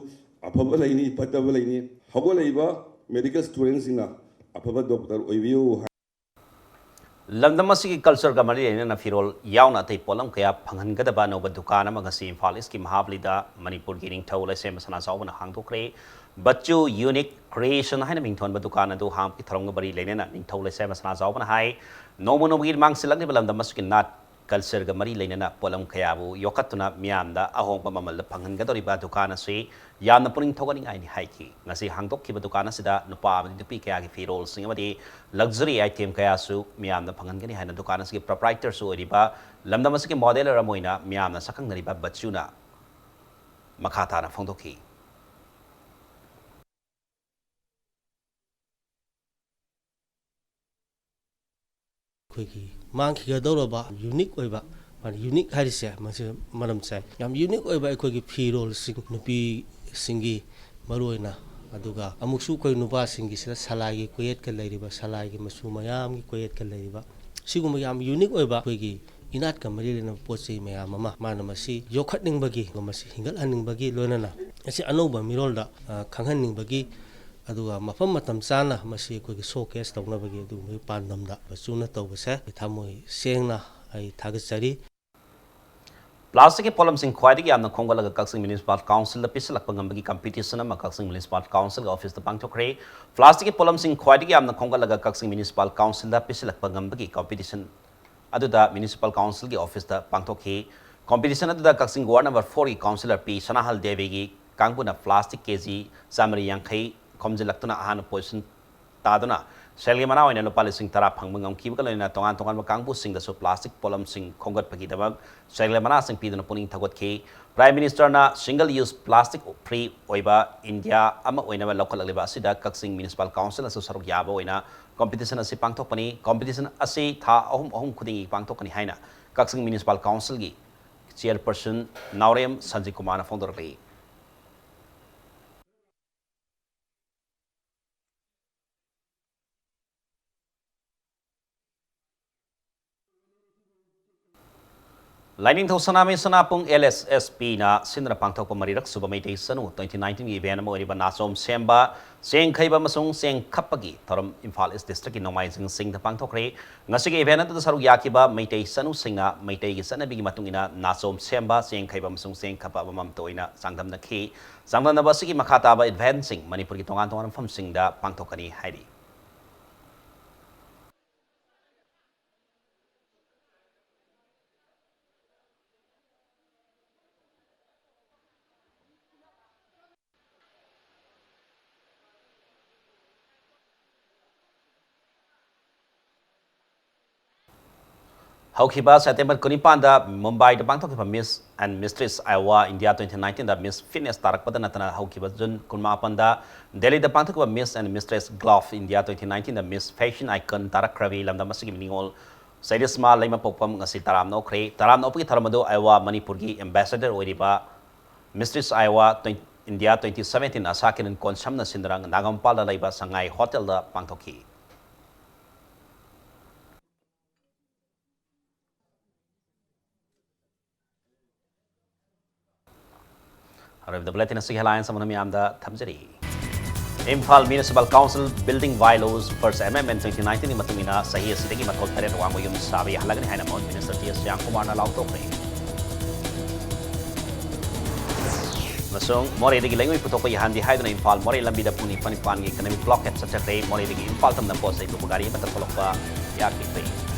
ꯑꯐꯕ ꯂꯩꯅꯤ, ꯐꯠꯇꯕ ꯂꯩꯅꯤ꯫ ꯍꯧꯒꯠꯂꯛꯏꯕ ꯃꯦꯗꯤꯀꯦꯜ ꯁ꯭ꯇꯨꯗꯦꯟꯁꯤꯡꯅ ꯑꯐꯕ ꯗꯣꯛꯇꯔ ꯑꯣꯏꯕꯤꯌꯨ꯫ ꯂꯝꯗꯝ ꯑꯁꯤꯒꯤ ꯀꯜꯆꯔꯒ ꯃꯔꯤ ꯂꯩꯅꯅ ꯐꯤꯔꯣꯜ ꯌꯥꯎꯅ ꯑꯇꯩ ꯄꯣꯠꯂꯝ ꯀꯌꯥ ꯐꯪꯍꯟꯒꯗꯕ ꯑꯅꯧꯕ ꯗꯨꯀꯥꯟ ꯑꯃ ꯉꯁꯤ ꯏꯝꯐꯥꯜ ꯏꯁꯀꯤ ꯃꯍꯥꯕꯂꯤꯗ ꯃꯅꯤꯄꯨꯔꯒꯤ ꯅꯤꯡꯊꯧ ꯂꯩꯁꯦꯝꯕ ꯁꯅꯥꯖꯥꯎꯕꯅ ꯍꯥꯡꯗꯣꯛꯈ꯭ꯔꯦ꯫ ꯕꯆꯨ ꯌꯨꯅꯤꯛ ꯀ꯭ꯔꯤꯌꯦꯁꯟ ꯍꯥꯏꯅ ꯃꯤꯡꯊꯣꯟꯕ ꯗꯨꯀꯥꯟ ꯑꯗꯨ ꯍꯥꯡꯕꯒꯤ ꯊꯧꯔꯝꯒ ꯃꯔꯤ ꯂꯩꯅꯅ ꯅꯤꯡꯊꯧ ꯂꯩꯁꯦꯝꯕ ꯁꯅꯥꯖꯥꯎꯕꯅ ꯍꯥꯏ, ꯅꯣꯡꯃ ꯅꯣꯡꯃꯒꯤ ꯃꯥꯡꯁꯤꯜꯂꯛꯂꯤꯕ ꯂꯝꯗꯝ ꯑꯁꯤꯒꯤ ꯅꯥꯠ ꯀꯜꯆꯔꯒ ꯃꯔꯤ ꯂꯩꯅꯅ ꯄꯣꯠꯂꯝ ꯀꯌꯥꯕꯨ ꯌꯣꯛꯈꯠꯇꯨꯅ ꯃꯤꯌꯥꯝꯗ ꯑꯍꯣꯡꯕ ꯃꯃꯜꯗ ꯐꯪꯍꯟꯒꯗꯧꯔꯤꯕ ꯗꯨꯀꯥꯟ ꯑꯁꯤ ꯌꯥꯝꯅ ꯄꯨꯛꯅꯤꯡ ꯊꯧꯒꯠꯅꯤꯡꯉꯥꯏꯅꯤ ꯍꯥꯏꯈꯤ꯫ ꯉꯁꯤ ꯍꯥꯡꯗꯣꯛꯈꯤꯕ ꯗꯨꯀꯥꯟ ꯑꯁꯤꯗ ꯅꯨꯄꯥ ꯑꯃꯗꯤ ꯅꯨꯄꯤ ꯀꯌꯥꯒꯤ ꯐꯤꯔꯣꯜꯁꯤꯡ ꯑꯃꯗꯤ ꯂꯛꯖꯔꯤ ꯑꯥꯏꯇꯦꯝ ꯀꯌꯥꯁꯨ ꯃꯤꯌꯥꯝꯗ ꯐꯪꯍꯟꯒꯅꯤ ꯍꯥꯏꯅ ꯗꯨꯀꯥꯟ ꯑꯁꯤꯒꯤ ꯄ꯭ꯔꯣꯄ꯭ꯔꯥꯏꯇꯔꯁꯨ ꯑꯣꯏꯔꯤꯕ ꯂꯝꯗꯝ ꯑꯁꯤꯒꯤ ꯃꯣꯗꯦꯂꯔ ꯑꯃ ꯑꯣꯏꯅ ꯃꯤꯌꯥꯝꯅ ꯁꯛꯈꯪꯅꯔꯤꯕ ꯕꯆꯨꯅ ꯃꯈꯥ ꯇꯥꯅ ꯐꯣꯡꯗꯣꯛꯈꯤ꯫ ꯑꯩꯈꯣꯏꯒꯤ ꯃꯥꯡꯈꯤꯒꯗꯧꯔꯕ ꯌꯨꯅꯤꯛ ꯑꯣꯏꯕ, ꯃꯥꯅ ꯌꯨꯅꯤꯛ ꯍꯥꯏꯔꯤꯁꯦ ꯃꯁꯤ ꯃꯔꯝ ꯆꯥꯏ꯫ ꯌꯥꯝ ꯌꯨꯅꯤꯛ ꯑꯣꯏꯕ ꯑꯩꯈꯣꯏꯒꯤ ꯐꯤꯔꯣꯜꯁꯤꯡ, ꯅꯨꯄꯤꯁꯤꯡꯒꯤ ꯃꯔꯨꯑꯣꯏꯅ, ꯑꯗꯨꯒ ꯑꯃꯨꯛꯁꯨ ꯑꯩꯈꯣꯏ ꯅꯨꯄꯥꯁꯤꯡꯒꯤꯁꯤꯗ ꯁꯂꯥꯏꯒꯤ ꯀꯣꯌꯦꯠꯀ ꯂꯩꯔꯤꯕ, ꯁꯂꯥꯏꯒꯤ ꯃꯆꯨ ꯃꯌꯥꯝꯒꯤ ꯀꯣꯌꯦꯠꯀ ꯂꯩꯔꯤꯕ, ꯁꯤꯒꯨꯝꯕ ꯌꯥꯝ ꯌꯨꯅꯤꯛ ꯑꯣꯏꯕ ꯑꯩꯈꯣꯏꯒꯤ ꯏꯅꯥꯠꯀ ꯃꯔꯤ ꯂꯩꯅꯕ ꯄꯣꯠ ꯆꯩ ꯃꯌꯥꯝ ꯑꯃ ꯃꯥꯅ ꯃꯁꯤ ꯌꯣꯛꯈꯠꯅꯤꯡꯕꯒꯤ, ꯃꯁꯤ ꯍꯤꯡꯒꯠꯍꯟꯅꯤꯡꯕꯒꯤ, ꯂꯣꯏꯅꯅ ꯃꯁꯤ ꯑꯅꯧꯕ ꯃꯤꯔꯣꯜꯗ, ꯑ, ꯈꯪꯍꯟꯅꯤꯡꯕꯒꯤ, ꯑꯗꯨꯒ ꯃꯐꯝ ꯃꯇꯝ ꯆꯥꯅ ꯃꯁꯤ ꯑꯩꯈꯣꯏꯒꯤ ꯁꯣ ꯀꯦꯁ ꯇꯧꯅꯕꯒꯤ ꯑꯗꯨꯒꯨꯝꯕꯒꯤ ꯄꯥꯟꯗꯝꯗ ꯕꯆꯨꯅ ꯇꯧꯕꯁꯦ ꯑꯩ ꯊꯃꯣꯏ ꯁꯦꯡꯅ ꯑꯩ ꯊꯥꯒꯠꯆꯔꯤ꯫ ꯄ꯭ꯂꯥꯁꯇꯤꯛꯀꯤ ꯄꯣꯠꯂꯝꯁꯤꯡ ꯈ꯭ꯋꯥꯏꯗꯒꯤ ꯌꯥꯝꯅ ꯈꯣꯝꯒꯠꯂꯒ ꯀꯛꯆꯤꯡ ꯃ꯭ꯌꯨꯅꯤꯁꯤꯄꯥꯜ ꯀꯥꯎꯟꯁꯤꯜꯗ ꯄꯤꯁꯤꯜꯂꯛꯄ ꯉꯝꯕꯒꯤ ꯀꯝꯄꯤꯇꯤꯁꯟ ꯑꯃ ꯀꯛꯆꯤꯡ ꯃ꯭ꯌꯨꯅꯤꯁꯤꯄꯥꯜ ꯀꯥꯎꯟꯁꯤꯜꯒꯤ ꯑꯣꯐꯤꯁꯇ ꯄꯥꯡꯊꯣꯛꯈ꯭ꯔꯦ꯫ ꯄ꯭ꯂꯥꯁꯇꯤꯛꯀꯤ ꯄꯣꯠꯂꯝꯁꯤꯡ ꯈ꯭ꯋꯥꯏꯗꯒꯤ ꯌꯥꯝꯅ ꯈꯣꯝꯒꯠꯂꯒ ꯀꯛꯆꯤꯡ ꯃ꯭ꯌꯨꯅꯤꯁꯤꯄꯥꯜ ꯀꯥꯎꯟꯁꯤꯜꯗ ꯄꯤꯁꯤꯜꯂꯛꯄ ꯉꯝꯕꯒꯤ ꯀꯝꯄꯤꯇꯤꯁꯟ ꯑꯗꯨꯗ ꯃ꯭ꯌꯨꯅꯤꯁꯤꯄꯥꯜ ꯀꯥꯎꯟꯁꯤꯜꯒꯤ ꯑꯣꯐꯤꯁꯇ ꯄꯥꯡꯊꯣꯛꯈꯤ꯫ ꯀꯝꯄꯤꯇꯤꯁꯟ ꯑꯗꯨꯗ ꯀꯛꯆꯤꯡ ꯋꯥꯔꯗ ꯅꯝꯕꯔ ꯐꯣꯔꯒꯤ ꯀꯥꯎꯟꯁꯤꯂꯔ ꯄꯤ ꯁꯅꯥꯍꯜ ꯗꯦꯕꯤꯒꯤ ꯀꯥꯡꯕꯨꯅ ꯄ꯭ꯂꯥꯁꯇꯤꯛ ꯀꯦ ꯖꯤ ꯆꯥꯃꯔꯤ ꯌꯥꯡꯈꯩ ꯈꯣꯝꯖꯤꯜꯂꯛꯇꯨꯅ ꯑꯍꯥꯟꯕ ꯄꯣꯖꯤꯁꯟ ꯇꯥꯗꯨꯅ ꯁꯦꯜꯒꯤ ꯃꯅꯥ ꯑꯣꯏꯅ ꯂꯨꯄꯥ ꯂꯤꯁꯤꯡ ꯇꯔꯥ ꯐꯪꯕ ꯉꯝꯈꯤꯕꯒ ꯂꯣꯏꯅꯅ ꯇꯣꯉꯥꯟ ꯇꯣꯉꯥꯟꯕ ꯀꯥꯡꯕꯨꯁꯤꯡꯗꯁꯨ ꯄ꯭ꯂꯥꯁꯇꯤꯛ ꯄꯣꯠꯂꯝꯁꯤꯡ ꯈꯣꯝꯒꯠꯄꯒꯤꯗꯃꯛ ꯁꯦꯜꯒꯤ ꯃꯅꯥꯁꯤꯡ ꯄꯤꯗꯨꯅ ꯄꯨꯛꯅꯤꯡ ꯊꯧꯒꯠꯈꯤ꯫ ꯄ꯭ꯔꯥꯏꯝ ꯃꯤꯅꯤꯁꯇꯔꯅ ꯁꯤꯡꯒꯜ ꯌꯨꯁ ꯄ꯭ꯂꯥꯁꯇꯤꯛ ꯐ꯭ꯔꯤ ꯑꯣꯏꯕ ꯏꯟꯗꯤꯌꯥ ꯑꯃ ꯑꯣꯏꯅꯕ ꯂꯧꯈꯠꯂꯛꯂꯤꯕ ꯑꯁꯤꯗ ꯀꯛꯆꯤꯡ ꯃ꯭ꯌꯨꯅꯤꯁꯤꯄꯥꯜ ꯀꯥꯎꯟꯁꯤꯜꯅꯁꯨ ꯁꯔꯨꯛ ꯌꯥꯕ ꯑꯣꯏꯅ ꯀꯝꯄꯤꯇꯤꯁꯟ ꯑꯁꯤ ꯄꯥꯡꯊꯣꯛꯄꯅꯤ꯫ ꯀꯝꯄꯤꯇꯤꯁꯟ ꯑꯁꯤ ꯊꯥ ꯑꯍꯨꯝ ꯑꯍꯨꯝ ꯈꯨꯗꯤꯡꯒꯤ ꯄꯥꯡꯊꯣꯛꯀꯅꯤ ꯍꯥꯏꯅ ꯀꯛꯆꯤꯡ ꯃ꯭ꯌꯨꯅꯤꯁꯤꯄꯥꯜ ꯀꯥꯎꯟꯁꯤꯜꯒꯤ ꯆꯤꯌꯔꯄꯔꯁꯟ ꯅꯥꯎꯔꯦꯝ ꯁꯟꯖꯤꯠ ꯀꯨꯃꯥꯔꯅ ꯐꯣꯡꯗꯣꯔꯛꯂꯤ꯫ ꯂꯥꯏꯅꯤꯡꯊꯧ ꯁꯅꯥꯃꯍꯤ ꯁꯅꯥꯄꯨꯡ L S S P ꯅ ꯁꯤꯟꯗꯨꯅ ꯄꯥꯡꯊꯣꯛꯄ ꯃꯔꯤꯔꯛ ꯁꯨꯕ ꯃꯩꯇꯩ ꯆꯅꯨ twenty nineteen ꯒꯤ event ꯑꯃ ꯑꯣꯏꯔꯤꯕ ꯅꯥꯆꯣꯝ ꯁꯦꯝꯕ, ꯆꯦꯡ ꯈꯩꯕ ꯑꯃꯁꯨꯡ ꯆꯦꯡ ꯈꯞꯄꯒꯤ ꯊꯧꯔꯝ ꯏꯝꯐꯥꯜ East District ꯀꯤ ꯅꯣꯡꯃꯥꯏꯖꯤꯡ ꯆꯤꯡꯗ ꯄꯥꯡꯊꯣꯛꯈ꯭ꯔꯦ꯫ ꯉꯁꯤꯒꯤ event ꯑꯗꯨꯗ ꯁꯔꯨꯛ ꯌꯥꯈꯤꯕ ꯃꯩꯇꯩ ꯆꯅꯨꯁꯤꯡꯅ ꯃꯩꯇꯩꯒꯤ ꯆꯠꯅꯕꯤꯒꯤ ꯃꯇꯨꯡ ꯏꯟꯅ ꯅꯥꯆꯣꯝ ꯁꯦꯝꯕ, ꯆꯦꯡ ꯈꯩꯕ ꯑꯃꯁꯨꯡ ꯆꯦꯡ ꯈꯞꯄ ꯑꯃꯃꯝꯇ ꯑꯣꯏꯅ ꯆꯥꯡꯗꯝꯅꯈꯤ꯫ ꯆꯥꯡꯗꯝꯅꯕ ꯑꯁꯤꯒꯤ ꯃꯈꯥ ꯇꯥꯕ event ꯁꯤꯡ ꯃꯅꯤꯄꯨꯔꯒꯤ ꯇꯣꯉꯥꯟ ꯇꯣꯉꯥꯟꯕ ꯃꯐꯝꯁꯤꯡꯗ ꯄꯥꯡꯊꯣꯛꯀꯅꯤ ꯍꯥꯏꯔꯤ꯫ ꯍꯧꯈꯤꯕ September ꯀꯨꯟꯅꯤꯄꯥꯟꯗ ꯃꯨꯝꯕꯥꯏꯗ ꯄꯥꯡꯊꯣꯛꯈꯤꯕ Miss and Mistress Iowa India twenty nineteen the Miss Fitness ꯇꯥꯔꯛꯄꯗ ꯅꯠꯇꯅ ꯍꯧꯈꯤꯕ June ꯀꯨꯟꯃꯥꯄꯟꯗ ꯗꯦꯜꯂꯤꯗ ꯄꯥꯡꯊꯣꯛꯈꯤꯕ Miss and Mistress Globe India twenty nineteen the Miss Fashion Icon ꯇꯥꯔꯛꯈ꯭ꯔꯕꯤ ꯂꯝꯗꯝ ꯑꯁꯤꯒꯤ ꯅꯤꯉꯣꯜ ꯁꯩꯔꯤꯁꯃꯥ ꯂꯩꯃꯄꯣꯛꯄꯝ ꯉꯁꯤ ꯇꯔꯥꯝꯅ ꯑꯣꯛꯈ꯭ꯔꯦ꯫ ꯇꯔꯥꯝꯅ ꯑꯣꯛꯄꯒꯤ ꯊꯧꯔꯝ ꯑꯗꯨ Iowa ꯃꯅꯤꯄꯨꯔꯒꯤ ambassador ꯑꯣꯏꯔꯤꯕ Mistress Iowa twenty, India twenty seventeen ꯑꯁꯥ ꯀꯤꯔꯟ ꯀꯣꯟꯁꯝꯅ ꯁꯤꯟꯗꯨꯅ ꯅꯥꯒꯥꯃꯄꯥꯜꯗ ꯂꯩꯕ ꯁꯉꯥꯏ ꯍꯣꯇꯦꯜꯗ ꯄꯥꯡꯊꯣꯛꯈꯤ꯫ ꯑꯔꯣꯏꯕꯗ bulletin ꯑꯁꯤꯒꯤ headlines ꯑꯃꯨꯛ ꯃꯤꯌꯥꯝꯗ ꯊꯝꯖꯔꯤ꯫ Imphal Municipal Council Building Bylaws first amendment twenty nineteen ꯒꯤ ꯃꯇꯨꯡ ꯏꯟꯅ ꯆꯍꯤ ꯑꯁꯤꯗꯒꯤ ꯃꯊꯣꯜ ꯇꯔꯦꯠ ꯋꯥꯡꯕ ꯌꯨꯝ ꯁꯥꯕ ꯌꯥꯍꯜꯂꯒꯅꯤ ꯍꯥꯏꯅ ꯃꯍꯨꯠ Minister T S ꯁ꯭ꯌꯥꯝꯀꯨꯃꯥꯔꯅ ꯂꯥꯎꯊꯣꯛꯈ꯭ꯔꯦ꯫ ꯑꯃꯁꯨꯡ ꯃꯣꯔꯦꯗꯒꯤ ꯂꯩꯉꯣꯏ ꯄꯨꯊꯣꯛꯄ ꯌꯥꯍꯟꯗꯦ ꯍꯥꯏꯗꯨꯅ ꯏꯝꯐꯥꯜ ꯃꯣꯔꯦ ꯂꯝꯕꯤꯗ ꯄꯨꯡ ꯅꯤꯄꯥꯟ ꯅꯤꯄꯥꯟꯒꯤ economic blockade ꯆꯠꯊꯈ꯭ꯔꯦ꯫ ꯃꯣꯔꯦꯗꯒꯤ ꯏꯝꯐꯥꯜ ꯇꯝꯅ ꯄꯣꯠ ꯆꯩ ꯄꯨꯕ ꯒꯥꯔꯤ ꯑꯃꯠꯇ ꯊꯣꯛꯂꯛꯄ ꯌꯥꯈꯤꯗ꯭ꯔꯦ꯫